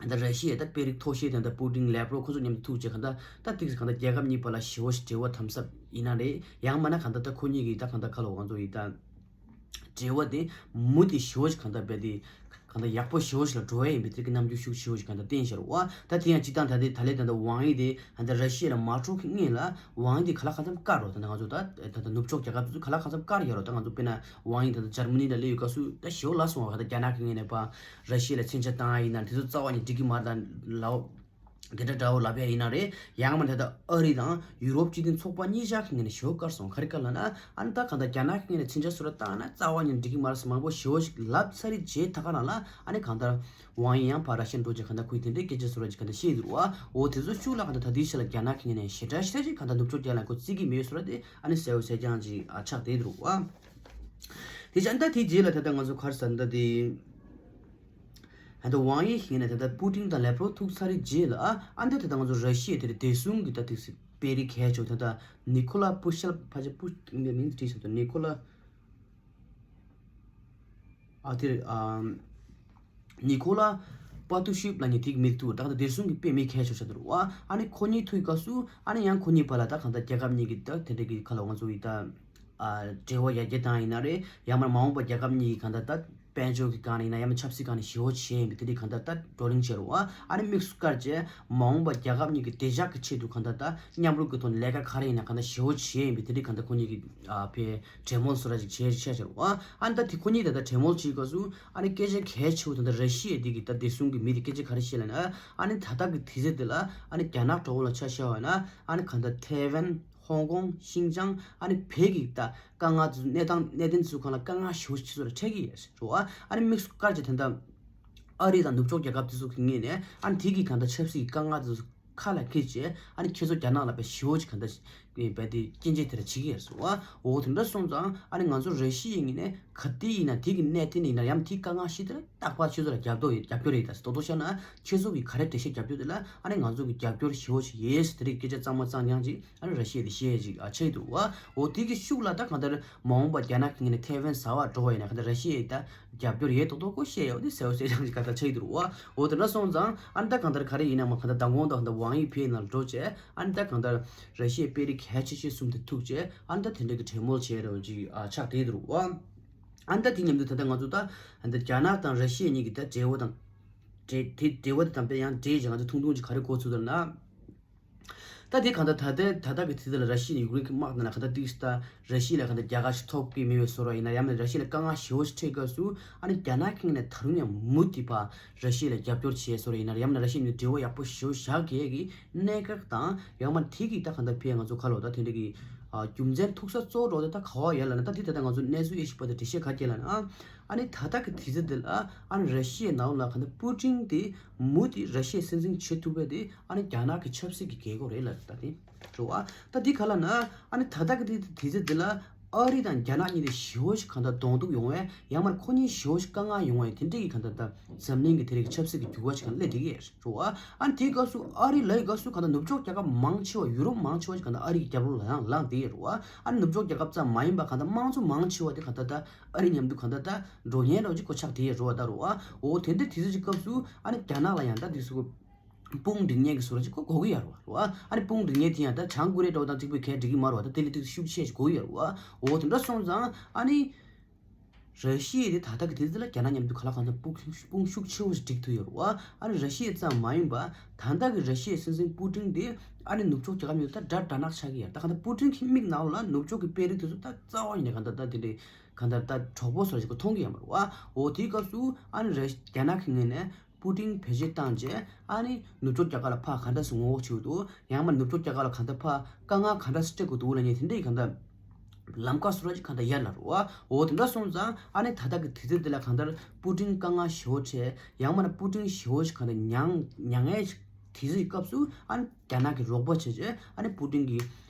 ད་ར་ཤི་ཡ་ད་དཔོན་རིགས་མཐོ་ཤོས་དེ་ད་པུ་ཏིན་ལེབ་རོབ་ཁོ་ཚོ་མཉམ་དུ་ཐུག་རྗེས་གང་ལྟར་ད་ཏིག་གང་ལྟར་རྒྱལ་ཁབ་གཉིས་བར་ལ་ཞེ་པོ་ཞིག་འབྲེལ་བ་དམ་ཟབ་ཡིན་ན་རེད། ཡང་མ་ན་གང་ལྟར་ད་ཁོ་གཉིས་ཀྱིས་ད་གང་ལྟར་ཁ་ལོ་ང་ཚོ་ཡི་ད་འབྲེལ་བ་དེ་མུ་མཐུད་ཞེ་པོ་ཞིག་གང་ལྟར་རྦད་དེ་གང་ལྟར་ཡག་པོ་ཞེ་པོ་ཞིག་ལ་འགྲོ་ཡ་ཡིན་པའི་དེ་གི་རྣམ་འགྱུར་ཤུགས་ཆེ་བོ་ཞིག་གང་ལྟར་བསྟན་ཤར་བ། ད་དེ་ཡང་སྤྱིར་བཏང་ད་ལྟའི་ད་ལན་ད་ལྟ་ཝང་ཡི་དེ་ད་ལྟ་ར་ཤི་ཡ་ལ་མ་འགྲོ་གི་སྔོན་ལ་ཝང་ཡི་དེ་ག་ལ་གང་འཚམ་བཀག་རོགས། ད་ལྟ་ང་ཚོ་ད་ད་ལྟ་ནུབ་ཕྱོགས་རྒྱལ་ཁབ་ཚོ་ག་ལ་གང་འཚམ་བཀག་ཡོད་རོགས། ད་ང་ཚོ་དཔེར་ན་ཝང་ཡི་ད་ལྟ་འཇར་མ་ནི་ལ་སླེབས་ཡོད་སྐབས་སུ་ད་ཞེ་པོ་ལ་སོང་བ། ག་ད་རྒྱ་ནག་གི་ངོས་ནས་ཕར་ར་ཤི་ཡ་ལ་མཚོན་ཆ་བཏང་ཡ་ཡིན་ན་དེ་ཚོ་རྩ་བ་ནས་འགྲིག་གི་མ་རེད་ད་ལབ། དེ་འདྲ་འདྲ་བོ་ལབ་ཡ་ཡིན་ན་རེད། ཡང་མིན་ད་ལྟ་ཨ་རི་དང་ཡུ་རོབ་སྤྱི་མཐུན་ཚོགས་པ་གཉིས་ཆ་གི་ངོས་ནས་ཞེ་པོ་བཀག་སོང་། ག་རེ་བཀག་ལབ་ན་ཨ་ནི་ད་གང་ལྟར་རྒྱ་ནག་གི་ངོས་ནས་མཚོན་ཆ་སུ་ར་བཏང་ན་རྩ་བ་ཉིད་འགྲིག་གི་མ་རེད་ཟེར་མང་པོ་ཞེ་པོ་ཞིག་ལབ་ཚར་རྗེས་ད་ག་རང་ལ་ཨ་ནི་གང་ལྟར་ཝང་ཡི་ཡང་ཕར་ར་ཤི་ཡ་འགྲོ་རྗེས་གང་ལྟར་ཁོས་དེ་འདྲའི་སྐད་ཆ་སུ་ར་ཅིག་གང་ལྟར་བཤད་འདུག་བ། འོ་དེ་ཚོ་ཤུགས་ལ་གང་ལྟར་ད་ལྟའི་ཆ་ལ་རྒྱ་ནག་གི་ངོས་ནས་ཞེ་དྲག་ཞེ་དྲག་ཅིག་གང་ལྟར་ནུབ་ཕྱོགས་རྒྱལ་ལ་ཁོ་བརྩི་གི་མེད་སུ་ར་དེ་ཨ་ནི་གསལ་བོ་གསལ་རྐྱང་ཅིག་ཨ་ཆགས་བསྡད་འདུག་བ། དེ་བཞིན་ད་དེའི་རྗེས་ལ་ད་ལྟ་ང་ཚོ་ག་རེ་ཟེར་ད་དེ། ད་ལྟ་ཝང་ཡི་ཡིན་ན་ད་ལྟ་པུ་ཏིན་དང་ལེབ་རོབ་ཐུག་ཚར་རྗེས་ལ་ཨ་ནི་ད་ལྟ་ང་ཚོ་ར་ཤི་ཡའི་དེ་རེད་བདེ་སྲུང་གི་ད་དེ་སི་དཔོན་རིགས་གལ་ཆེ་ད་ལྟ་ནི་ཁོ་ལ་པུ་ཤལ་ཕ་ཆ་པུ་མིང་བྲིས་ཤག་ད་ནི་ཁོ་ལ་ཨ་དེ་རེད་ཨ་ནི་ཁོ་ལ་པ་ཏུ་ཤིབ་ལབ་མཁན་དེ་གི་མི་ཐུག་ད་ལྟ་བདེ་སྲུང་གི་དཔོན་མི་གལ་ཆེ་ཆགས་འདུག་བ། ཨ་ནི་ཁོ་གཉིས་ཐུག་སྐབས་སུ་ཨ་ནི་ཡང་ཁོ་གཉིས་བར་ལ་ད་གང་ལྟར་རྒྱལ་ཁབ་གཉིས་ཀྱི་ད་དེ་འདྲ་གི་ཁ་ལ་ང་ཚོ་ཡི་ད་ཨ་འབྲེལ་བ་ཡར་རྒྱས་བཏང་ཡིན་ན་རེད། ཡང་མིན་མ་འོངས་པ་རྒྱལ་ཁབ་གཉིས་ཀྱི་གང་ལྟར་ད། དཔལ་འབྱོར་གྱི་སྒང་ནས་ཡིན་ན་ཡང་ན་ཆབ་སྲིད་སྒང་ནས་ཞི་བོ་བྱས་ཡིན་པའི་དེ་འདྲའི་གང་ལྟར་ད་བགྲོ་གླེང་བྱས་རུང་བ། ཨ་ནི་དམིགས་སུ་བཀར་བྱས་མ་འོངས་པ་རྒྱལ་ཁབ་གཉིས་ཀྱི་བདེ་འཇགས་ཀྱི་ཆེད་དུ་གང་ལྟར་ད་མཉམ་རུབ་ཀྱི་ཐོག་ནས་ལས་ཀ་ག་རེ་ཡིན་ན་གང་ལྟར་ཞི་བོ་བྱས་ཡིན་པའི་དེ་འདྲའི་གང་ལྟར་ཁོ་གཉིས་ཀྱི་ཨ་ཕའི་གྲོས་མོལ་སོགས་ར་ཅིག་བྱས་བྱས་བྱས་རུང་བ། ཨ་ནི་ད་དེ་ཁོ་གཉིས་ད་ལྟ་གྲོས་མོལ་བྱེད་སྐབས་སུ་ཨ་ནི་སྐད་ཆ་གལ་ཆེ་བོ་ད་ལྟ་ར་ཤི་ཡའི་དེ་གི་ད་བདེ་སྲུང་གི་མི་དེ་སྐད་ཆ་ག་རེ་བཤད་ལབ་ན། ཨ་ནི་ད་ལྟ་གི་དུས་ཚོད་འདི་ལ་ཨ་ནི་རྒྱ་ནག་གྲོགས་པོ་ལ་ཆ་བཞག་པ་ན་ཨ་ནི་གང་ལྟར་ཐའེ་ཝན། ཧོང་ཀོང་། ཤིན་ཅང་། ཨ་ནི་བོད་ཀྱི་ད་དཀའ་ངལ་དེ་ཚོ་གནས་སྟངས་གནད་དོན་དེ་ཚོ་སྒང་ལ་དཀའ་ངལ་ཞེ་པོ་ཅིག་ཁྱེད་ཚོ་ལ་འཕྲད་ཀྱི་ཡོད་རེད་བ། ཨ་ནི་དམིགས་སུ་བཀར་བྱས་ད་ལྟ་ཨ་རི་དང་ནུབ་ཕྱོགས་རྒྱལ་ཁབ་དེ་ཚོ་གི་ངོས་ནས་ཨ་ནི་དེ་གི་གང་ལྟར་ཆབ་སྲིད་ཀྱི་དཀའ་ངལ་དེ་ཚོ་ཁ་ལ་འཁྱེར་བྱས་ཨ་ནི་ཁྱེད་ཚོ་རྒྱ་ནག་ལ་དཔེ་ཞེ་པོ་ཅིག་གང་ལྟར་དཔེ་དེ་སྐྱོན་བརྗོད་དེ་འདྲ་བྱེད་ཀྱི་ཡོད་རེད་བ། འོ་དེ་འདྲ་སོང་ཙང་ཨ་ནི་ང་ཚོ་ར་ཤི་ཡའི་ངོས་ནས་ག་དུས་ཡིན་ན་དེ་གི་གནད་དོན་ཡིན་ན་ཡང་དེའི་དཀའ་ངལ་ཞིག་དེ་ལ་རྟག་པར་ཁྱེད་ཚོ་ལ་རྒྱབ་སྐྱོར་རྒྱབ་སྐྱོར་རེད། ད་རྡོག་རྡོག་བཤད་ན་ཁྱེད་ཚོ་གི་ག་རེ་འགྲེལ་བཤད་རྒྱབ་རྒྱུ་དེ་ལ་ཨ་ནི་ང་ཚོ་གི་རྒྱབ་སྐྱོར་ཞེ་པོ་ཞིག་ཡོད་ཟེར་དེ་རིགས་སྐད་ཆ་གཙང་མ་གཙང་རྐྱང་ཅིག་ཨ་ནི་ར་ཤི་ཡ་དེ་བཤད་ཅིག་ཨ་ཆགས་འདུག་བ། འོ་དེ་གི་ཤུགས་ལ་ད་གང་ལྟར་མ་འོངས་པ་རྒྱ་ནག་གི་ངོས་ནས་ཐའེ་ཝན་ཟ་བར་འགྲོ་བ་ཡིན་ན་གང་ལྟར་ར་ཤི་ཡའི་ད་རྒྱབ་སྐྱོར་ཡོད་མདོག་མདོག་ཁོ་བཤད་ཡོད་དེ་གསལ་པོ་གསལ་རྐྱང་ཅིག་ག་ད་ཆགས་འདུག་བ། འོ་དེ་འདྲ་སོང་ཙང་ཨ་ནི་ད་གང་ལྟར་ག་རེ་ཡིན་ན་མ་གང་ལྟར་མདང་དགོང་དང་གང་ལྟར་ཝང་ཡི་ཕེ་ནང་འགྲོ་བྱས་ཨ་ནི་ད་གང་ལྟར་ར་ཤི་ཡའི་དཔོན་རིགས་གལ་ཆེ་ཤོས་གསུམ་དེ་ཐུག་བྱས་ཨ་ནི་ད་དེ་འདྲ་གི་གྲོས་མོལ་བྱས་རེད་བ་ཅིག་ཨ་ཆགས་བསྡད་འདུག་བ། ཨ་ནི་ད་དེ་མཉམ་དུ་ད་ལྟ་ང་ཚོ་ད་ཨ་ནི་ད་རྒྱ་ནག་དང་ར་ཤི་ཡ་གཉིས་ཀྱི་ད་འབྲེལ་བ་དང་། འབྲེལ་དེ་འབྲེལ་བ་དེ་དང་དཔེ་ཡང་འབྲེལ་ཅིག་ང་ཚོ་ཐུང་ཐུང་ཅིག་ག་རེ་གོ་ཚུལ་ལྟར་ན། ད་དེ་གང་ལྟར་ད་ལྟའི་ད་ལྟ་གི་དུས་ཚོད་ལ་ར་ཤི་ཡ་ནས་ཡུཀ་རེན་གྱི་དམག་དང་ལ་གང་ལྟར་ཏིག་ད་ར་ཤི་ཡ་ལ་གང་ལྟར་རྒྱལ་ཁ་ཞིག་ཐོབ་ཀྱི་མེད་པའི་བཟོ་འདྲ་ཡིན་ན་ཡང་ན་ར་ཤི་ཡ་ལ་དཀའ་ངལ་ཞེ་པོ་ཞིག་འཕྲད་སྐབས་སུ་ཨ་ནི་རྒྱ་ནག་གི་ངོས་ནས་ད་རུང་ཡང་མུ་མཐུད་པ་ར་ཤི་ཡ་ལ་རྒྱབ་སྐྱོར་བྱས་བཟོ་འདྲ་ཡིན་ན་ཡང་ན་ར་ཤི་ཡ་ནས་འབྲེལ་བ་ཡག་པོ་ཞེ་པོ་བཞག་གི་གནད་འགག་དང་ཡང་མ་དེ་གི་ད་གང་ལྟར་ཕེ་ང་ཚོ་ཁ་ལོ་ད་དེ་འདྲ་གི་རྒྱུ་མཚན་ཐུག་ས་གཙོ་བོ་འདྲ་བོ་དེ་ད་ག་བ་ཡོད་ལབ་ན། ད་དེ་ད་ལྟ་ང་ཚོ་གནས་ཚུལ་དབྱེ་ཞིབ་པ་དང་འགྲེལ་བཤད་ག་རེ་ལབ་ན། ཨ་ནི་ད་ལྟ་གི་དུས་ཚོད་འདི་ལ་ཨ་ནི་ར་ཤི་ཡའི་ནང་ལ་གང་ལྟར་པུ་ཏིན་དེ་མུ་མཐུད་ར་ཤི་ཡའི་སྲིད་འཛིན་བྱེད་ཐུབ་པ་དེ་ཨ་ནི་རྒྱ་ནག་གི་ཆབ་སྲིད་ཀྱི་རྒྱལ་ཁབ་རེད་ལབ་ད་དེ་རེད་བ། ད་འདི་ག་ལབ་ན་ཨ་ནི་ད་ལྟ་གི་དུས་ཚོད་འདི་ལ་ཨ་རི་དང་རྒྱ་ནག་གཉིས་དེ་ཞེ་པོ་ཞིག་གང་ལྟར་གདོང་གཏུག་ཡོང་བས་ཡང་མར་ཁོ་གཉིས་ཞེ་པོ་ཞིག་དཀའ་ངལ་ཡོང་བས་དེ་འདྲ་གི་གང་ལྟར་ད་འཛམ་གླིང་གི་དེ་རིགས་ཆབ་སྲིད་ཀྱི་འགྱུར་བ་ཞིག་གང་སླེབས་བསྡད་ཀྱི་ཡོད་རེད་བ། ཨ་ནི་དེའི་སྐབས་སུ་ཨ་རི་ལབ་ཡི་སྐབས་སུ་གང་ལྟར་ནུབ་ཕྱོགས་རྒྱལ་ཁབ་མང་ཆེ་བ་ཡུ་རོབ་མང་ཆེ་བ་ཞིག་གང་ལྟར་ཨ་རི་གི་རྒྱབ་ལོགས་ལ་ཡང་ལངས་བསྡད་ཡོད་རེད་བ། ཨ་ནི་ནུབ་ཕྱོགས་རྒྱལ་ཁབ་ཙམ་མ་ཡིན་པ་གང་ལྟར་དམངས་གཙོ་མང་ཆེ་བ་དེ་གང་ལྟར་ད་ཨ་རི་མཉམ་དུ་གང་ལྟར་ད་འགྲོ་ཉེན་རོགས་ཅིག་གོ་ཆག་དེ་ཡོད་རེད་བ། ད་རུང་ཨ་འོ་དེ་འདྲ་དུས་ཚོད་ཅིག་སྐབས་སུ་ཨ་ནི་རྒྱ་ནག་ལ་ཡང་ད་དུས་སུ་དཔུང་སྒྲིག་ཉེན་གྱི་བཟོ་འདྲ་ཅིག་གོ་གོ་གི་ཡོད་རེད་བ། རེད་བ། ཨ་ནི་དཔུང་སྒྲིག་ཉེན་དེ་ཡང་ད་བྱང་ཀོ་རི་ཡ་འདྲ་བོ་དང་གཅིག་པུས་གས་འགྲིག་གི་མ་རེད་བ། ད་དེ་ལས་དུས་སུ་ཤུགས་ཆེ་ཞིག་དགོས་ཀྱི་ཡོད་རེད་བ། འོ་དེ་འདྲ་སོང་ཙང་ཨ་ནི་ར་ཤི་ཡ་དེ་ད་ལྟ་གི་དུས་ཚོད་ལ་རྒྱ་ནག་མཉམ་དུ་ག་ལ་གང་འཚམ་དཔུང་དཔུང་ཤུགས་ཆེ་བོ་ཞིག་སྒྲིག་ཐུབ་ཡོད་རེད་བ། ཨ་ནི་ར་ཤི་ཡ་ཙམ་མ་ཡིན་པ་ད་ལྟ་གི་ར་ཤི་ཡའི་སྲིད་འཛིན་པུ་ཏིན་དེ་ཨ་ནི་ནུབ་ཕྱོགས་རྒྱལ་ཁབ་མཉམ་དུ་ད་དགྲ་དྲག་ནག་ཆགས་ཀྱི་ཡོད་རེད། ད་གང་ལྟར་པུ་ཏིན་གྱི་མིག་ནང་ལ་ནུབ་ཕྱོགས་ཀྱི་དཔོན་རིགས་དེ་ཚོ་ད་རྩ་བ་ཉིད་ནས་གང་ལྟར་ད་དེ་འདྲའི་གང་ལྟར་ད་གྲོགས་པོ་བཟོ་འདྲ་ཞིག་གོ་མཐོང་གི་ཡོད་མ་རེད་བ། འོ་དེའི་སྐབས་སུ་ཨ་ནི་ར་རྒྱ་ནག་གི་ངོས་ནས་པུ་ཏིན་བེད་སྤྱོད་བཏང་རྗེས་ཨ་ནི་ནུབ་ཕྱོགས་རྒྱལ་ཁབ་ལ་ཕར་ག་འདྲ་སེ་ངོ་རྒོལ་བྱེད་ཀྱི་འདུག་ཡང་མ་ནུབ་ཕྱོགས་རྒྱལ་ཁབ་ལ་ག་འདྲ་ཕར་དཀའ་ངལ་ག་འདྲ་སེ་སྤྲད་ཀྱི་འདུག་ལབ་མཁན་དེ་འདྲ་ཡི་ག་འདྲ་ལམ་ཁ་བཟོ་འདྲ་ཅིག་ག་འདྲ་ཡོད་ལབ་རེད་བ། འོ་དེ་འདྲ་སོང་ཙང་ཨ་ནི་ད་ལྟ་གི་དུས་ཚོད་འདི་ལ་གང་ལྟར་པུ་ཏིན་དཀའ་ངལ་ཞེ་པོ་འཕྲད། ཡང་མ་ན་པུ་ཏིན་ཞེ་པོ་ཞིག་གང་ལྟར་མྱངས་མྱངས་ཡས་དུས་ཚོད་ཀྱི་སྐབས་སུ་ཨ་ནི་རྒྱ་ནག་གིས་རོགས་པ་བྱས་རྗེས་ཨ་ནི་པུ་ཏིན་གྱི་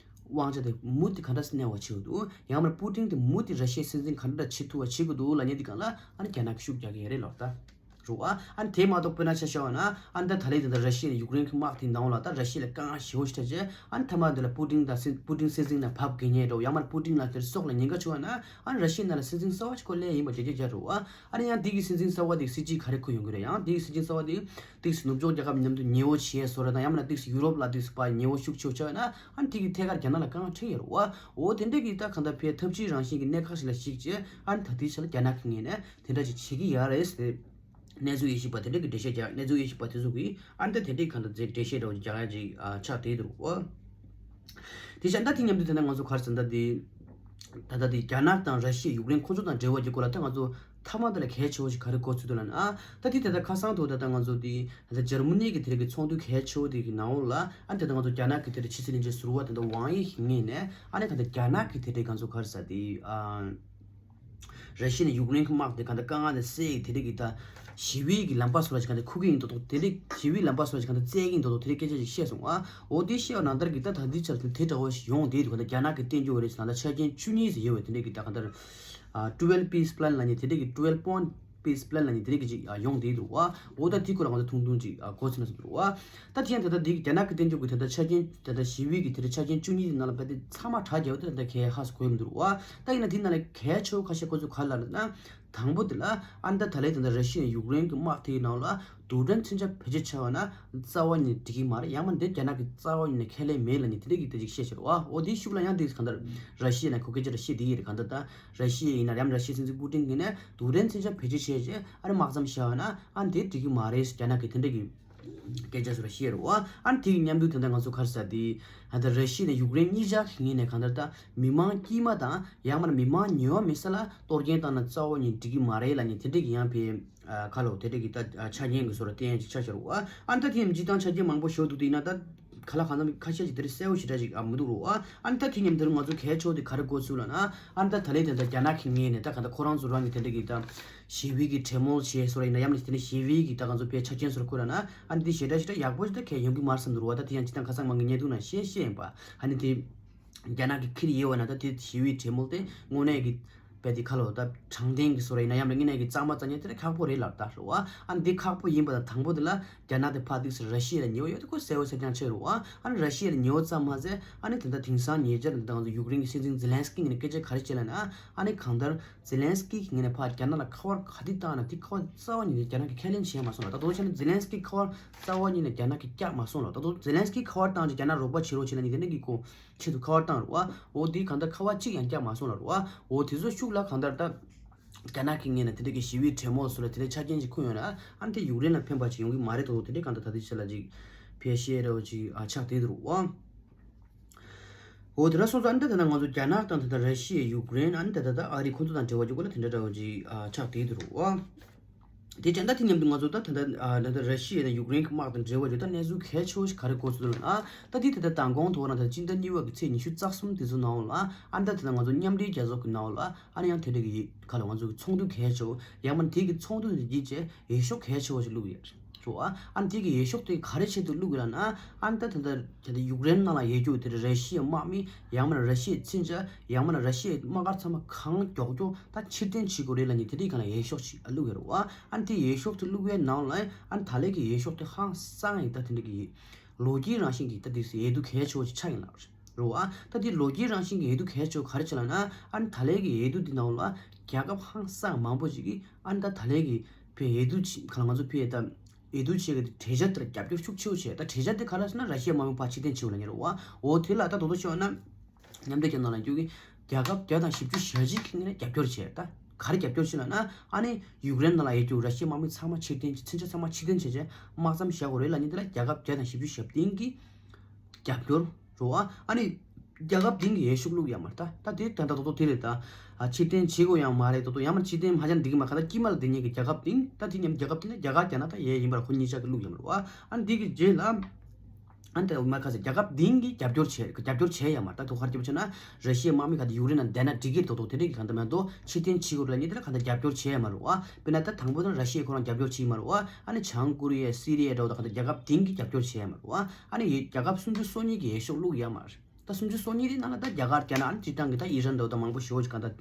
དབང་ཆ་དེ་མུ་མཐུད་ག་འདྲ་སེ་གནས་པ་བྱེད་ཀྱི་འདུག་ཡང་མ་ན་པུ་ཏིན་དེ་མུ་མཐུད་ར་ཤི་ཡའི་སྲིད་འཛིན་ག་འདྲ་བྱེད་ཐུབ་པ་བྱེད་ཀྱི་འདུག་ལབ་མཁན་འདི་སྒང་ལ་ཨ་ནི་རྒྱ་ནག་གིས་ཤུགས་རྒྱག་གི་ཡོད་རེད་ལབ་ད། རེད་བ། ཨ་ནི་དེ་མ་གཏོགས་དཔེར་ན་ཆ་བཞག་པ་ན་ཨ་ནི་ད་ད་ལན་དེ་འདྲ་ར་ཤི་ཡ་ཡུཀ་རེན་གྱི་དམག་དེའི་ནང་ལ་ད་ར་ཤི་ཡ་ལ་དཀའ་ངལ་ཞེ་པོ་ཞིག་འཕྲད་རྗེས་ཨ་ནི་མཐའ་མ་དེ་ལ་པུ་ཏིན་དང་སྲིད་པུ་ཏིན་སྲིད་འཛིན་ནང་བབས་དགོས་ངེས་འགྲོ་ཡང་མ་པུ་ཏིན་ལ་དེར་སྲོག་ལ་ཉེན་ཁ་བྱུང་བ་ན་ཨ་ནི་ར་ཤི་ཡའི་ནང་ལ་སྲིད་འཛིན་གསར་པ་ཞིག་ཁོ་སླེབས་ཡིན་པ་རྒྱ་ཁྱབ་རྒྱག་རེད་བ། ཨ་ནི་ཡང་དེ་གི་སྲིད་འཛིན་གསར་པ་དེ་སྲིད་ཇུས་ག་རེ་ཁོ་ཡོང་གི་རེད། ཡང་དེ་གི་སྲིད་འཛིན་གསར་པ་དེ་ཏིག་སེ་ནུབ་ཕྱོགས་རྒྱལ་ཁབ་མཉམ་དུ་ཉེ་བོ་བྱས་བཟོ་འདྲ་དང་ཡང་མ་ན་ཏིག་སེ་ཡུ་རོབ་ལ་ཏིག་སེ་ཕར་ཉེ་བོ་ཤུགས་ཆེ་བོ་ཆགས་ཡོད་ན་ཨ་ནི་དེ་གི་ཐད་ཀར་རྒྱ་ནག་ལ་དཀའ་ངལ་འཕྲད་ཡོད་རེད་བ། འོ་དེ་འདྲ་གི་ད་གང་ལྟར་ཕའི་འཐབ་ཇུས་རང་བཞིན་གྱི་གནད་འགག་ཞིག་ལ་གཞིགས་བྱས་ཨ་ནི་ད་ལྟའི་ཆ་ལ་རྒྱ་ནག་གི་ངོས་ནས་དེ་འདྲ་ཅིག་བྱེད་ཀྱི་ཡོད་རེད་ཟེར། གནས་ཚུལ་དབྱེ་ཞིབ་པ་དེ་འདྲ་གི་འགྲེལ་བཤད་རྒྱག་གནས་ཚུལ་དབྱེ་ཞིབ་པ་དེ་ཚོ་གིས་ཨ་ནི་ད་དེ་འདྲའི་གང་ལྟར་མཛད་འགྲེལ་བཤད་འདྲ་བོ་ཅིག་རྒྱག་ཡ་ཅིག་ཨ་ཆགས་བསྡད་འདུག་གོ། དེ་བཞིན་ད་དེ་མཉམ་དུ་དེ་ན་ང་ཚོ་ག་རེ་ཟེར་ན་ད་དེ་ད་ལྟ་དེ་རྒྱ་ནག་དང་ར་ཤི་ཡ་ཡུཀ་རེན་ཁོ་ཚོ་དང་འབྲེལ་བ་གྱི་སྐོར་ལ་ད་ང་ཚོ་མཐའ་མ་དེ་ལ་གལ་ཆེ་བོ་ཞིག་ག་རེ་གོ་ཚུལ་འདུག་ལབ་ན་ཨ་ད་དེ་ད་ལྟ་ཁ་སང་དུ་ད་ལྟ་ང་ཚོ་དེ་ད་ལྟ་འཇར་མ་ནི་གི་དེ་རིགས་ཀྱི་ཚོགས་འདུ་གལ་ཆེ་བོ་དེ་གི་ནང་ལོགས་ལ་ཨ་ད་ལྟ་ང་ཚོ་རྒྱ་ནག་གི་དེ་རིགས་ཕྱི་སྲིད་བློན་ཆེན་ཟུར་པ་ད་ལྟ་ཝང་ཡི་གི་ངོས་ནས་ཨ་ནི་ད་ལྟ་རྒྱ་ནག་གི་དེ་རིགས་ང་ཚོ་ག་རེ་ཟེར་དེ་ཨ། ར་ཤི་ཡ་ནས་ཡུཀ་རེན་གྱི་དམག་དེ་གང་ལྟར་དཀའ་ངལ་ནས་སེལ་ཡི་དེ་རིགས་ཀྱི་ད་ཞི་བའི་གི་ལམ་པ་སོགས་ལ་ཅིག་གང་ལྟར་ཁུག་གི་ཡིན་མདོག་མདོག་དེ་རིགས་ཞི་བའི་ལམ་པ་སོགས་ལ་ཅིག་གང་ལྟར་བཙལ་གི་ཡིན་མདོག་མདོག་དེ་རིགས་སྐད་ཆ་ཅིག་བཤད་སོང་ཨ། འོ་དེ་བཤད་པ་ནང་ལྟར་གྱི་ད་ད་འདི་ཆར་དེ་འདྲ་བོ་ཞིག་ཡོང་དེ་འདུག་ག་ད་རྒྱ་ནག་གི་བསྟན་བཅོས་རེད་ཟེར་ན་ད་ཆ་རྐྱེན་བཅུ་གཉིས་ཟེར་ཡོད་པའི་དེ་འདྲས་ཀྱི་ད་གང་ལྟར་ཨ་twelve piece plan ལབ་མཁན་དེ་འདྲས་ཀྱི་twelve point piece plan ལབ་མཁན་དེ་འདྲས་ཀྱི་ཅིག་ཨ་ཡོང་དེ་འདུག་བ། འོ་ད་དེ་སྐོར་ལ་ང་ཚོ་ཐུང་ཐུང་ཅིག་ཨ་གོ་ཚོད་ན་ཟེར་འདུག་བ། ད་དེ་ཡང་ད་ལྟ་འདི་རྒྱ་ནག་གི་བསྟན་བཅོས་ཀྱི་ད་ལྟ་ཆ་རྐྱེན་ད་ལྟ་ཞི་བའི་གི་དེ་འདྲ་ཆ་རྐྱེན་བཅུ་གཉིས་ཀྱི་ནང་ལ་ད་ལྟ་ཚང་མ་དྲ་རྒྱ་བོ་དེ་ད་ལྟ་གས་ཧ་སེ་གོ་ཡི་མི་འདུག་བ། ད་ཡིན་ན་དེ་ནང་ལ་གལ་ཆེ་བོ་ཁ་ཤས་ཁོ་ཚོས་ག་ལབ་ན། དང་པོ་དེ་ལ་ཨ་ནི་ད་ད་ལན་དེ་འདྲ་ར་ཤི་ཡ་ཡུཀ་རེན་གྱི་དམག་དེའི་ནང་ལ་རྡུལ་ཕྲན་མཚོན་ཆ་བེད་སྤྱོད་བྱས་པ་ན་རྩ་བ་ནས་འགྲིག་གི་མ་རེད། ཡང་མིན་དེ་རྒྱ་ནག་གི་རྩ་བ་ནས་ཁས་ལེན་མེད་ལབ་ནས་དེ་འདྲ་གི་དེ་ཅིག་བཤད་བཞག་རེད་བ། འོ་དེའི་ཤུགས་ལ་ཡང་དེ་གང་ལྟར་ར་ཤི་ཡ་ནས་གོ་སྐད་ཆ་རེ་བཤད་བསྡད་ཡོད་རེད། གང་ལྟར་ད་ར་ཤི་ཡ་ཡིན་ན་ཡང་ར་ཤི་ཡའི་སྲིད་འཛིན་པུ་ཏིན་གྱིས་ནས་རྡུལ་ཕྲན་མཚོན་ཆ་བེད་སྤྱོད་བྱས་རྗེས་ཨ་ནི་དམག་མཚམས་བཞག་པ་ན་ཨ་ནི་དེ་འགྲིག་གི་མ་རེད། རྒྱ་ནག་གིས་དེ་འདྲ་གི་སྐད་ཆ་ཚོ་ར་ཤི་ཡ་རེད་བ། ཨ་ནི་དེ་གི་མཉམ་དུ་དེ་འདྲ་ང་ཚོ་ག་རེ་ཟེར་དེ་ཨ་ད་ར་ཤི་ཡ་དང་ཡུཀ་རེན་གཉིས་ཆ་གི་ངོས་ནས་གང་ལྟར་ད་མི་མང་དཀྱུས་མ་དང་ཡང་མིན་ན་མི་མང་ཉེ་བ་མེད་ས་ལ་གཏོར་སྐྱོན་བཏང་ན་རྩ་བ་ནས་འགྲིག་གི་མ་རེད་ལབ་ནས་དེ་འདྲ་གི་ཡང་ཕེ་ཨ་ཁ་ལོ་དེ་འདྲ་གི་ད་ཆ་རྐྱེན་གི་བཟོ་འདྲ་བསྟན་ཡ་ཅིག་ཆགས་བཞག་རེད་བ། ཨ་ནི་ད་དེ་ཡང་སྤྱིར་བཏང་ཆ་རྐྱེན་མང་པོ་ཞིག་འདུག་དེ་ཡིན་ན་ད་ག་ལ་གང་འཚམ་ཁ་ཤས་ཅིག་དེ་འདྲ་གསལ་པོ་ཞེ་དྲག་ཅིག་ཨ་མི་འདུག་རེད་བ། ཨ་ནི་ད་དེ་མཉམ་དུ་ང་ཚོ་གལ་ཆེ་བ་དེ་ག་རེ་གོ་ཚུལ་ལབ་ན་ཨ་ནི་ད་ད་ལན་དེ་ད་རྒྱ་ནག་གི་ངོས་ནས་ད་གང་ལྟར་ཁོ་རང་ཚོ་རང་གི་དེ་འདྲ་གི་ད་ཞི་བའི་གི་གྲོས་མོལ་བྱས་བཟོ་འདྲ་ཡིན་ན་ཡང་མིན་དེ་ནས་ཞི་བའི་གི་ད་ང་ཚོ་ཕེ་ཆ་རྐྱེན་བཟོ་འདྲ་བཀོད་ན་ཨ་ནི་དེ་ཞེ་དྲག་ཞེ་དྲག་ཡག་པོ་ཞིག་ད་གལ་ཡོང་གི་མ་རེད་བསམ་འདུག་རེད་བ། ད་དེ་ཡང་སྤྱིར་བཏང་ཁ་སང་མང་གི་བརྙན་ཐུང་ནང་བཤད་བཤད་ཡིན་པ། ཨ་ནི་དེ་རྒྱ་ནག་གི་ཁིར་ཡོད་བ་ན་ད་དེ་ཞི་བའི་གྲོས་མོལ་དེ་དངོས་གནས་ཀྱི་བས་དེ་ཁ་ལོ་ད་དྲང་བདེན་གྱི་བཟོ་འདྲ་ཡིན་ན་ཡང་མིན་དངོས་གནས་ཀྱི་གཙང་མ་རྩ་ཉེ་དེ་ཁག་པོ་རེད་ལབ་ད་རེད་བ། ཨ་ནི་དེ་ཁག་པོ་ཡིན་པ་དང་དང་པོ་དེ་ལ་རྒྱ་ནག་དེ་ཕར་ཏིག་སེ་ར་ཤི་ཡ་ལ་ཉེ་བ་ཡོད་དེ་ཁོ་གསལ་པོ་གསལ་རྐྱང་ཆགས་རེད་བ། ཨ་ནི་ར་ཤི་ཡ་ལ་ཉེ་བ་ཙམ་མ་ཟད་ཨ་ནི་དེ་འདྲ་དེང་སང་ཉེ་ཆར་དེ་འདྲ་ང་ཚོ་ཡུཀ་རེན་གྱི་སྲིད་འཛིན་ཛེ་ལན་སི་ཀི་ངོས་ནས་སྐད་ཆ་ག་རེ་བཤད་ལབ་ན་ཨ་ནི་གང་ལྟར་ཛེ་ལན་སི་ཀི་གི་ངོས་ནས་ཕར་རྒྱ་ནག་ལ་ཁ་པར་ག་དུས་བཏང་ན་དེ་ཁ་པར་རྩ་བ་ཉིད་ནས་རྒྱ་ནག་གིས་ཁས་ལེན་བྱས་མ་སོང་ལ། ད་དུང་བྱས་ན་ཛེ་ལན་སི་ཀི་ཁ་པར་རྩ་བ་ཉིད་ནས་རྒྱ་ནག་གིས་བཀྱག་མ་སོང་ལ། ད་དུང་ཛེ་ལན་སི་ཀི་ཁ་པར་བཏང་རྗེས་རྒྱ་ནག་རོགས་པ་བྱེད་རོགས་བྱེད་ལབ་ནས་དེ་འདྲ་གི་ཁོ་ཆེད་དུ་ཁ་པར་བཏང་རེད་བ། འོ་དེ་གང་ལྟར་ཁ་པར་གཅིག་ཡང་བཀྱག་མ་སོང་ལ་རེད་བ། འོ་དེ་ཚོ་ཤུགས་ལ་གང་ལྟར་ད་རྒྱ་ནག་གི་ངོས་ནས་དེ་འདྲ་གི་ཞི་བའི་གྲོས་མོལ་སོགས་ལ་དེ་འདྲའི་ཆ་རྐྱེན་ཅིག་ཁུར་ཡོང་ན་ཨ་ནི་དེ་ཡུཀ་རེན་ལ་ཕན་པ་ཅིག་ཡོང་གི་མ་རེད་དོ། དེ་འདྲའི་གང་ལྟར་ད་ལྟའི་ཆ་ལ་ཅིག་ཕལ་ཆེར་རེ་བ་ཅིག་ཨ་ཆགས་བསྡད་འདུག་རེད་བ། འོ་དེ་འདྲ་སོང་ཙང་ཨ་ནི་ད་ད་ང་ཚོ་རྒྱ་ནག་དང་དེ་འདྲ་ར་ཤི་ཡ་ཡུཀ་རེན་ཨ་ནི་ད་ད་ད་ཨ་རི་ཁོང་ཚོ་དང་འབྲེལ་བ་ཅིག་གོ་ལ་དེ་འདྲ་འདྲ་བ་ཅིག་ཨ་ཆགས་བསྡད་འདུག་རེད་བ། དེ་བྱས་ད་དེ་མཉམ་དུ་ང་ཚོ་ད་ད་ལྟ་ཨ་ད་ལྟ་ར་ཤི་ཡ་དང་ཡུཀ་རེན་གྱི་དམག་དང་འབྲེལ་བ་ཡོད་ད་གནས་ཚུལ་གལ་ཆེ་བོ་ཞིག་ག་རེ་གོ་ཚུལ་ལ་ཨ་ད་དེ་ད་ལྟ་མདང་དགོང་དུ་བ་ན་ད་སྤྱི་ཟླ་གཉིས་པ་གི་ཚེས་ཉི་ཤུ་རྩ་གསུམ་དེ་ཚོ་ནང་ལ་ཨ་ད་ད་ལྟ་ང་ཚོ་མཉམ་འབྲེལ་རྒྱལ་ཚོགས་ཀྱི་ནང་ལ་ཨ་ནི་ཡང་དེ་འདྲ་གི་ཁ་ལ་ང་ཚོ་གི་ཚོགས་འདུ་གལ་ཆེ་བོ་ཡང་མིན་དེ་གི་ཚོགས་འདུ་དེ་བརྒྱུད་བྱས་འོས་ཤོག་གལ་ཆེ་བོ་ཞིག་བླུགས་ཡོད་རེད་བ། ཨ་ནི་དེ་གི་འོས་ཤོག་དེ་ག་རེ་ཆེད་དུ་བླུགས་ཡོད་ལ་ན་ཨ་ནི་ད་ད་ལྟ་ད་ལྟ་ཡུཀ་རེན་ནང་ལ་ཡོད་རྒྱུ་དེ་འདྲ་ར་ཤི་ཡའི་དམག་མི་ཡང་མིན་ར་ཤི་ཡའི་མཚོན་ཆ་ཡང་མིན་ར་ཤི་ཡའི་དམག་སྒར་ཚང་མ་གང་མགྱོགས་མགྱོགས་ད་ཕྱིར་འཐེན་བྱེད་དགོས་རེད་ལབ་ནས་དེ་འདྲའི་སྒང་ལ་འོས་ཤོག་ཅིག་བླུགས་ཡོད་རེད་བ། ཨ་ནི་དེ་འོས་ཤོག་དེ་བླུགས་པའི་ནང་ལ་ཨ་ནི་ད་ལན་གྱི་འོས་ཤོག་དེ་ཧང་སང་ཡིན་ད་དེ་འདྲ་གི་ལོ་རྒྱུས་རང་བཞིན་གྱི་ད་དེ་འོས་བསྡུ་གལ་ཆེ་བོ་ཞིག་ཆགས་ཡིན་ལ་རེད་བ། ད་དེ་ལོ་རྒྱུས་རང་བཞིན་གྱི་འོས་བསྡུ་གལ་ཆེ་བོ་ག་རེ་ཆགས་ལབ་ན་ཨ་ནི་ད་ལན་གྱི་འོས་བསྡུ་འདི་ནང་ལ་རྒྱལ་ཁབ་ཧང་སང་མང་པོ་ཞིག་གིས་ཨ་ནི་ད་ད་ལན་གྱི་ཕའི་འོས་བསྡུ་ཅིག་ག་ལ་ང་ཚོ་ཕའི་ད་འོས་བསྡུ་བྱེད་ཀྱི་གྲོས་འཆར་དེ་ལ་རྒྱབ་སྐྱོར་ཤུགས་ཆེ་བོ་བྱས། ད་གྲོས་འཆར་དེ་ག་རེ་ཟེར་ན་ར་ཤི་ཡ་དམག་མི་ཕར་ཕྱིར་འཐེན་བྱེད་དགོས་ལབ་མཁན་རེད་བ། འོ་དེ་ལ་ད་དོ་དོ་ཤོད་ན། མཉམ་འབྲེལ་རྒྱལ་ནང་ལ་འཇུག་གི་རྒྱལ་ཁབ་བརྒྱ་དང་བཞི་བཅུ་ཞེ་གཅིག་གི་ངོས་ནས་རྒྱབ་སྐྱོར་བྱས། ད་ག་རེ་རྒྱབ་སྐྱོར་བྱས་ལབ་ན་ཨ་ནི་ཡུཀ་རེན་ནང་ལ་ཡོད་རྒྱུ་ར་ཤི་ཡའི་དམག་མི་ཚང་མ་ཕྱིར་འཐེན་ཕྱིན་ཆད་ཚང་མ་ཕྱིར་འཐེན་བྱས་བྱས་དམག་མཚམས་བཞག་དགོས་རེད་ལབ་མཁན་དེ་ལ་རྒྱལ་ཁབ་བརྒྱ་དང་བཞི་བཅུ་ཞེ་བདུན་གི་རྒྱབ་སྐྱོར་རོ། ཨ་ནི་རྒྱལ་ཁབ་བདུན་གི་འོས་ཤོག་བླུགས་ཡོད་མ་རེད། ད་ད་དེ་ད་ད་དོ་དོ་དེ་རེད། ད་ཨ་ཕྱིར་འཐེན་བྱེད་དགོས་ཡང་མ་རེད། དོ་དོ་ཡང་མ་ཕྱིར་འཐེན་མ་བྱས་ན་འགྲིག་གི་མ་རེད། ད་དཀྱིལ་མ་ལ་བསྡད་མཁན་གི་རྒྱལ་ཁབ་བདུན་ད་དེ་མཉམ་རྒྱལ་ཁབ་བདུན་ད་རྒྱ་གར་རྒྱ་ནག་ད་ཡས་ཡིན་པ་ར་ཁོ་གཉིས་ཆ་གི་བླུགས་ཡོད་མ་རེད་བ། ཨ་ནི་དེ་གི་རྗེས་ལ། ཨ་ནི་ད་མ་ཁ་ཟེར་རྒྱལ་ཁབ་བདུན་གྱིས་རྒྱབ་སྐྱོར་བྱས་རྒྱབ་སྐྱོར་བྱས་ཡ་མ་རེད། ད་དོ་ཁར་སྐྱོར་བྱས་ན་ར་ཤི་ཡའི་དམག་མི་ག་ད་ཡུཀ་རེན་ནང་བསྡད་ན་འགྲིག་གི་རེད། དོ་དོ་དེ་འདྲ་གི་གང་ལྟར་མ་གཏོགས་ཕྱིར་འཐེན་བྱེད་དགོས་རེད་ལབ་མཁན་དེ་ལ་གང་ལྟར་རྒྱབ་སྐྱོར་བྱས་ཡ་མ་རེད་བ། དཔེར་ན་ད་དང་པོ་ད་ར་ཤི་ཡས་ཁོ་རང་རྒྱབ་སྐྱོར་བྱས་མ་རེད་བ། ཨ་ནི་བྱང་ཀོ་རི་ཡ་སི་རི་ཡ་འདྲ་བོ་ད་གང་ལྟར་རྒྱལ་ཁབ་བདུན་གྱིས་རྒྱབ་སྐྱོར་བྱས་ཡ་མ་རེད་བ། ཨ་ནི་ཡོད་རྒྱལ་ཁབ་སུམ་ཅུ་སོ་གཉིས་ཀྱིས་འོས་ཤོག་བླུགས་ཡ་མ་རེད། ད་སུམ་ཅུ་སོ་གཉིས་དེ་ནང་ལ་ད་རྒྱ་གར་རྒྱ་ནག་ཨ་ནི་སྤྱིར་བཏང་གི་ད་ཨི་རན་འདྲ་བོ་ད་མང་པོ་ཞེ་པོ་ཅིག་གང་ལྟར་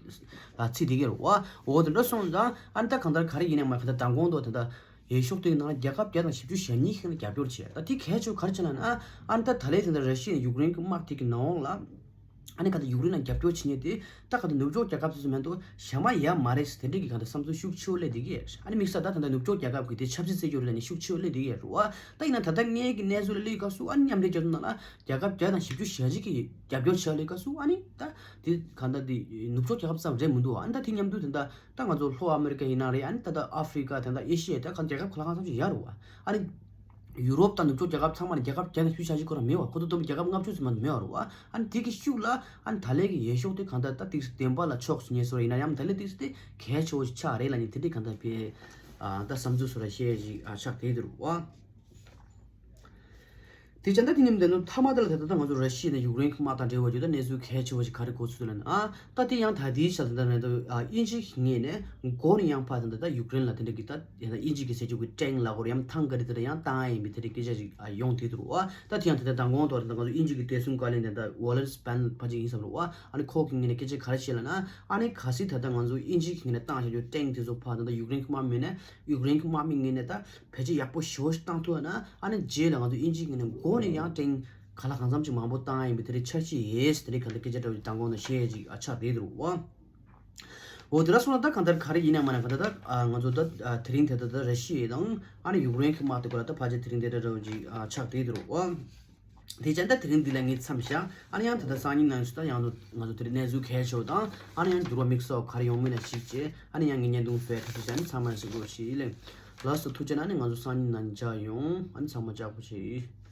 ལ་ཚིག་དེ་གས་རེད་བ། འོ་དེ་འདྲ་སོང་ཙང་ཨ་ནི་ད་གང་ལྟར་ག་རེ་ཡིན་ནའི་མ་གང་ལྟར་མདང་དགོང་དུ་དེ་ད། འོས་ཤོག་དེའི་ནང་ལ་རྒྱལ་ཁབ་བརྒྱ་དང་བཞི་བཅུ་ཞེ་གཉིས་ཤིག་ལ་རྒྱབ་སྐྱོར་བྱས། ད་དེ་གལ་ཆེ་བ་ག་རེ་བྱས་ལབ་ན། ཨ་ནི་ད་ད་ལན་དེ་འདྲ་ར་ཤི་ཡ་ཡུཀ་རེན་གྱི་དམག་དེ་གི་ནང་ལ། ཨ་ནི་ག་ད་ཡུཀ་རེན་ལ་རྒྱབ་སྐྱོར་བྱེད་མཁན་དེ་ད་ག་ད་ནུབ་ཕྱོགས་རྒྱལ་ཁབ་དེ་ཚོ་མེད་དུ་ཞག་མ་ཡ་མ་རེད་ཟེར་དེ་འདྲ་གི་ག་ད་བསམ་ཚུལ་ཤུགས་ཆེ་བོ་སླེབས་བསྡད་ཀྱི་ཡོད། ཨ་ནི་དམིགས་བསལ་ད་ད་ད་ནུབ་ཕྱོགས་རྒྱལ་ཁབ་ཀྱི་དེ་ཆབ་སྲིད་རྩོད་རྒྱུ་རེད་ལབ་ནས་ཤུགས་ཆེ་བོ་སླེབས་བསྡད་ཀྱི་ཡོད་རེད་བ། ད་ཡིན་ན་ད་ལྟ་སྔའི་གི་གནས་ཚུལ་ལ་སླེབས་སྐབས་སུ་ཨ་ནི་མཉམ་འབྲེལ་རྒྱལ་ཚོགས་ནང་ལ་རྒྱལ་ཁབ་བརྒྱ་དང་བཞི་བཅུ་ཞེ་གཅིག་གིས་རྒྱབ་སྐྱོར་བྱས་སླེབས་སྐབས་སུ་ཨ་ནི་ད་དེ་ག་ད་དེ་ནུབ་ཕྱོགས་རྒྱལ་ཁབ་ཙམ་རེད་མི་འདུག་ཨ་ནི་ད་དེ་མཉམ་དུ་དེ་འདྲ། ད་ང་ཚོ་ལྷོ་ཨ་མེ་རི་ཀ་ཡིན་ན་རེད། ཨ་ནི་ད་ལྟ་ཨ་ཧྥི་རི་ཀ་དེ་འདྲ་ཨེ་ཤི་ཡ་ད་གང་རྒྱལ་ཁབ་ག་ལ་གང་འཚམ་ཞིག་ཡོད་རེད་བ། ཨ་ནི་ཡུ་རོབ་དང་ནུབ་ཕྱོགས་རྒྱལ་ཁབ་ཚང་མ་ནས་རྒྱལ་ཁབ་བརྒྱ་དང་བཅུ་ཆ་ཞིག་ཁོ་རང་མེད་བ། ཁོ་ཚོ་བསྡོམས་རྒྱལ་ཁབ་ལྔ་བཅུ་ཙམ་མ་གཏོགས་མེད་བ་རེད་བ། ཨ་ནི་དེ་གི་ཤུགས་ལ་ཨ་ནི་ད་ལན་གྱི་འོས་ཤོག་དེ་གང་ལྟར་ད་ཏིག་ཙམ་བདེན་པ་ལ་ཕྱོགས་སུ་ངེས་སོ་ཡིན་ན་ཡང་ད་ལན་ཏིག་ཙམ་དེ་གལ་ཆེ་བོ་ཞིག་ཆགས་རེད་ལབ་ནས་དེ་འདྲའི་གང་ལྟར་བའི་ཨ་ད་བསམ་ཚུལ་བཟོ་འདྲ་བཤད་ཞིག་ཨ་ཆགས་བསྡད་འདུག་བ། དེ་བྱས་ན་ད་དེ་ནི་འདི་ནི་མཐའ་མ་དེ་ལ་ད་ལྟ་ང་ཚོ་ར་ཤི་ཡ་ནས་ཡུཀ་རེན་གྱི་དམག་དང་འབྲེལ་བ་བརྒྱུད་ད་གནས་ཚུལ་གལ་ཆེ་བ་ཞིག་ག་རེ་གོ་ཚུལ་ལ་ན། ཨ་ད་དེ་ཡང་ད་ལྟའི་ཆ་ལ་ད་ལྟ་ང་ཚོ་ཨ་དབྱིན་ཇི་གི་ངོས་ནས་མགོ་ནས་ཡང་ཕར་ད་ལྟ་ད་ཡུཀ་རེན་ལ་དེ་འདྲ་གི་ད་ཡང་ད་དབྱིན་ཇི་གི་ཟེར་རྒྱུ་གི་ཊེང་ལབ་དགོས་རེད་ཡང་ཐང་ག་རེ་དེ་འདྲ་ཡང་བཏང་ཡ་ཡིན་པའི་དེ་འདྲའི་སྐད་ཆ་ཞིག་ཨ་ཡོང་བསྡད་འདུག་རེད་བ། ད་དེ་ཡང་ད་ལྟ་མདང་དགོང་དུ་ད་ལྟ་ང་ཚོ་དབྱིན་ཇི་གི་བདེ་སྲུང་བཀའ་བློན་དེ་ད་ཝོ་ལེ་རི་སི་བྷན་ཕ་ཅིག་ཡིན་བསམ་རེད་བ། ཨ་ནི་ཁོ་གི་ངོས་ནས་སྐད་ཆ་ག་རེ་བཤད་ལབ་ན། ཨ་ནི་གལ་སྲིད་ད་ལྟ་ང་ཚོ་དབྱིན་ཇི་གི་ངོས་ནས་བཏང་བཞག་རྒྱུ་ཊེང་དེ་ཚོ་ཕར་ད་ལྟ་ཡུཀ་རེན་གྱི་དམག་མི་ནས་ཡུཀ་རེན་གྱི་དམག་མི་ངོས་ནས་ད་བེད་སྤྱོད་ཡག་པོ་ཞེ་པོ་ཞིག་བཏང་ཐུབ་ན། ཨ་ནི་རྗེས་ལ་ང་ཚོ་དབྱིན་ཇིའི་ངོས་ནས་མགོ་ནས་ཡང་ཊེང་ག་ལ་གང་འཚམ་ཅིག་མང་པོ་བཏང་ཡ་ཡིན་པའི་དེ་འདྲའི་འཆར་གཞི་ཡོད་ཟེར། དེ་འདྲའི་ག་ལ་སྐད་ཆ་འདྲ་བོ་ཅིག་མདང་དགོང་ནས་བཤད་ཡ་ཅིག་ཨ་ཆགས་བསྡད་འདུག་བ། འོ་དེ་འདྲ་སོང་ན་ད་གང་ལྟར་ག་རེ་ཡིན་ན་མ་ན་ག་ད་ད་ང་ཚོ་ད་དེ་རིང་དེ་ད་ད་ར་ཤི་ཡ་དང་ཨ་ནི་ཡུཀ་རེན་གྱི་དམག་དེ་གོ་ལ་ད་ཕལ་ཆེར་དེ་རིང་དེ་འདྲ་འདྲ་བོ་ཅིག་ཆགས་བསྡད་འདུག་རོ། དེ་བྱས་ན་ད་དེ་རིང་འདི་ལ་ངས་མཚམས་བཞག་ཨ་ནི་ཡང་ད་ལྟ་སང་ཉིན་ནང་ཞུ་ད་ཡང་ང་ཚོ་དེ་རིང་གནས་ཚུལ་གལ་ཆེ་བ་དང་ཨ་ནི་ཡང་འགྱུར་བ་དམིགས་བསལ་ག་རེ་ཡོང་མིན་ལ་གཞིགས་བྱས་ཨ་ནི་ཡང་ངས་བརྙན་ཐུང་བཟོས་ཐུབ་ཐུབ་བྱས་ཨ་ནི་ཚང་མ་ལ་གཟིགས་རོགས་ཞེས་ཡིན་ལེ། ལགས་སོ་ཐུགས་རྗེ་གནང་ཨ་ནི་ང་ཚོ་སང་ཉིན་ནང་མཇལ་ཡོང་ཨ་ནི་ཚང་མ་ལྕགས་པོ་བྱེད།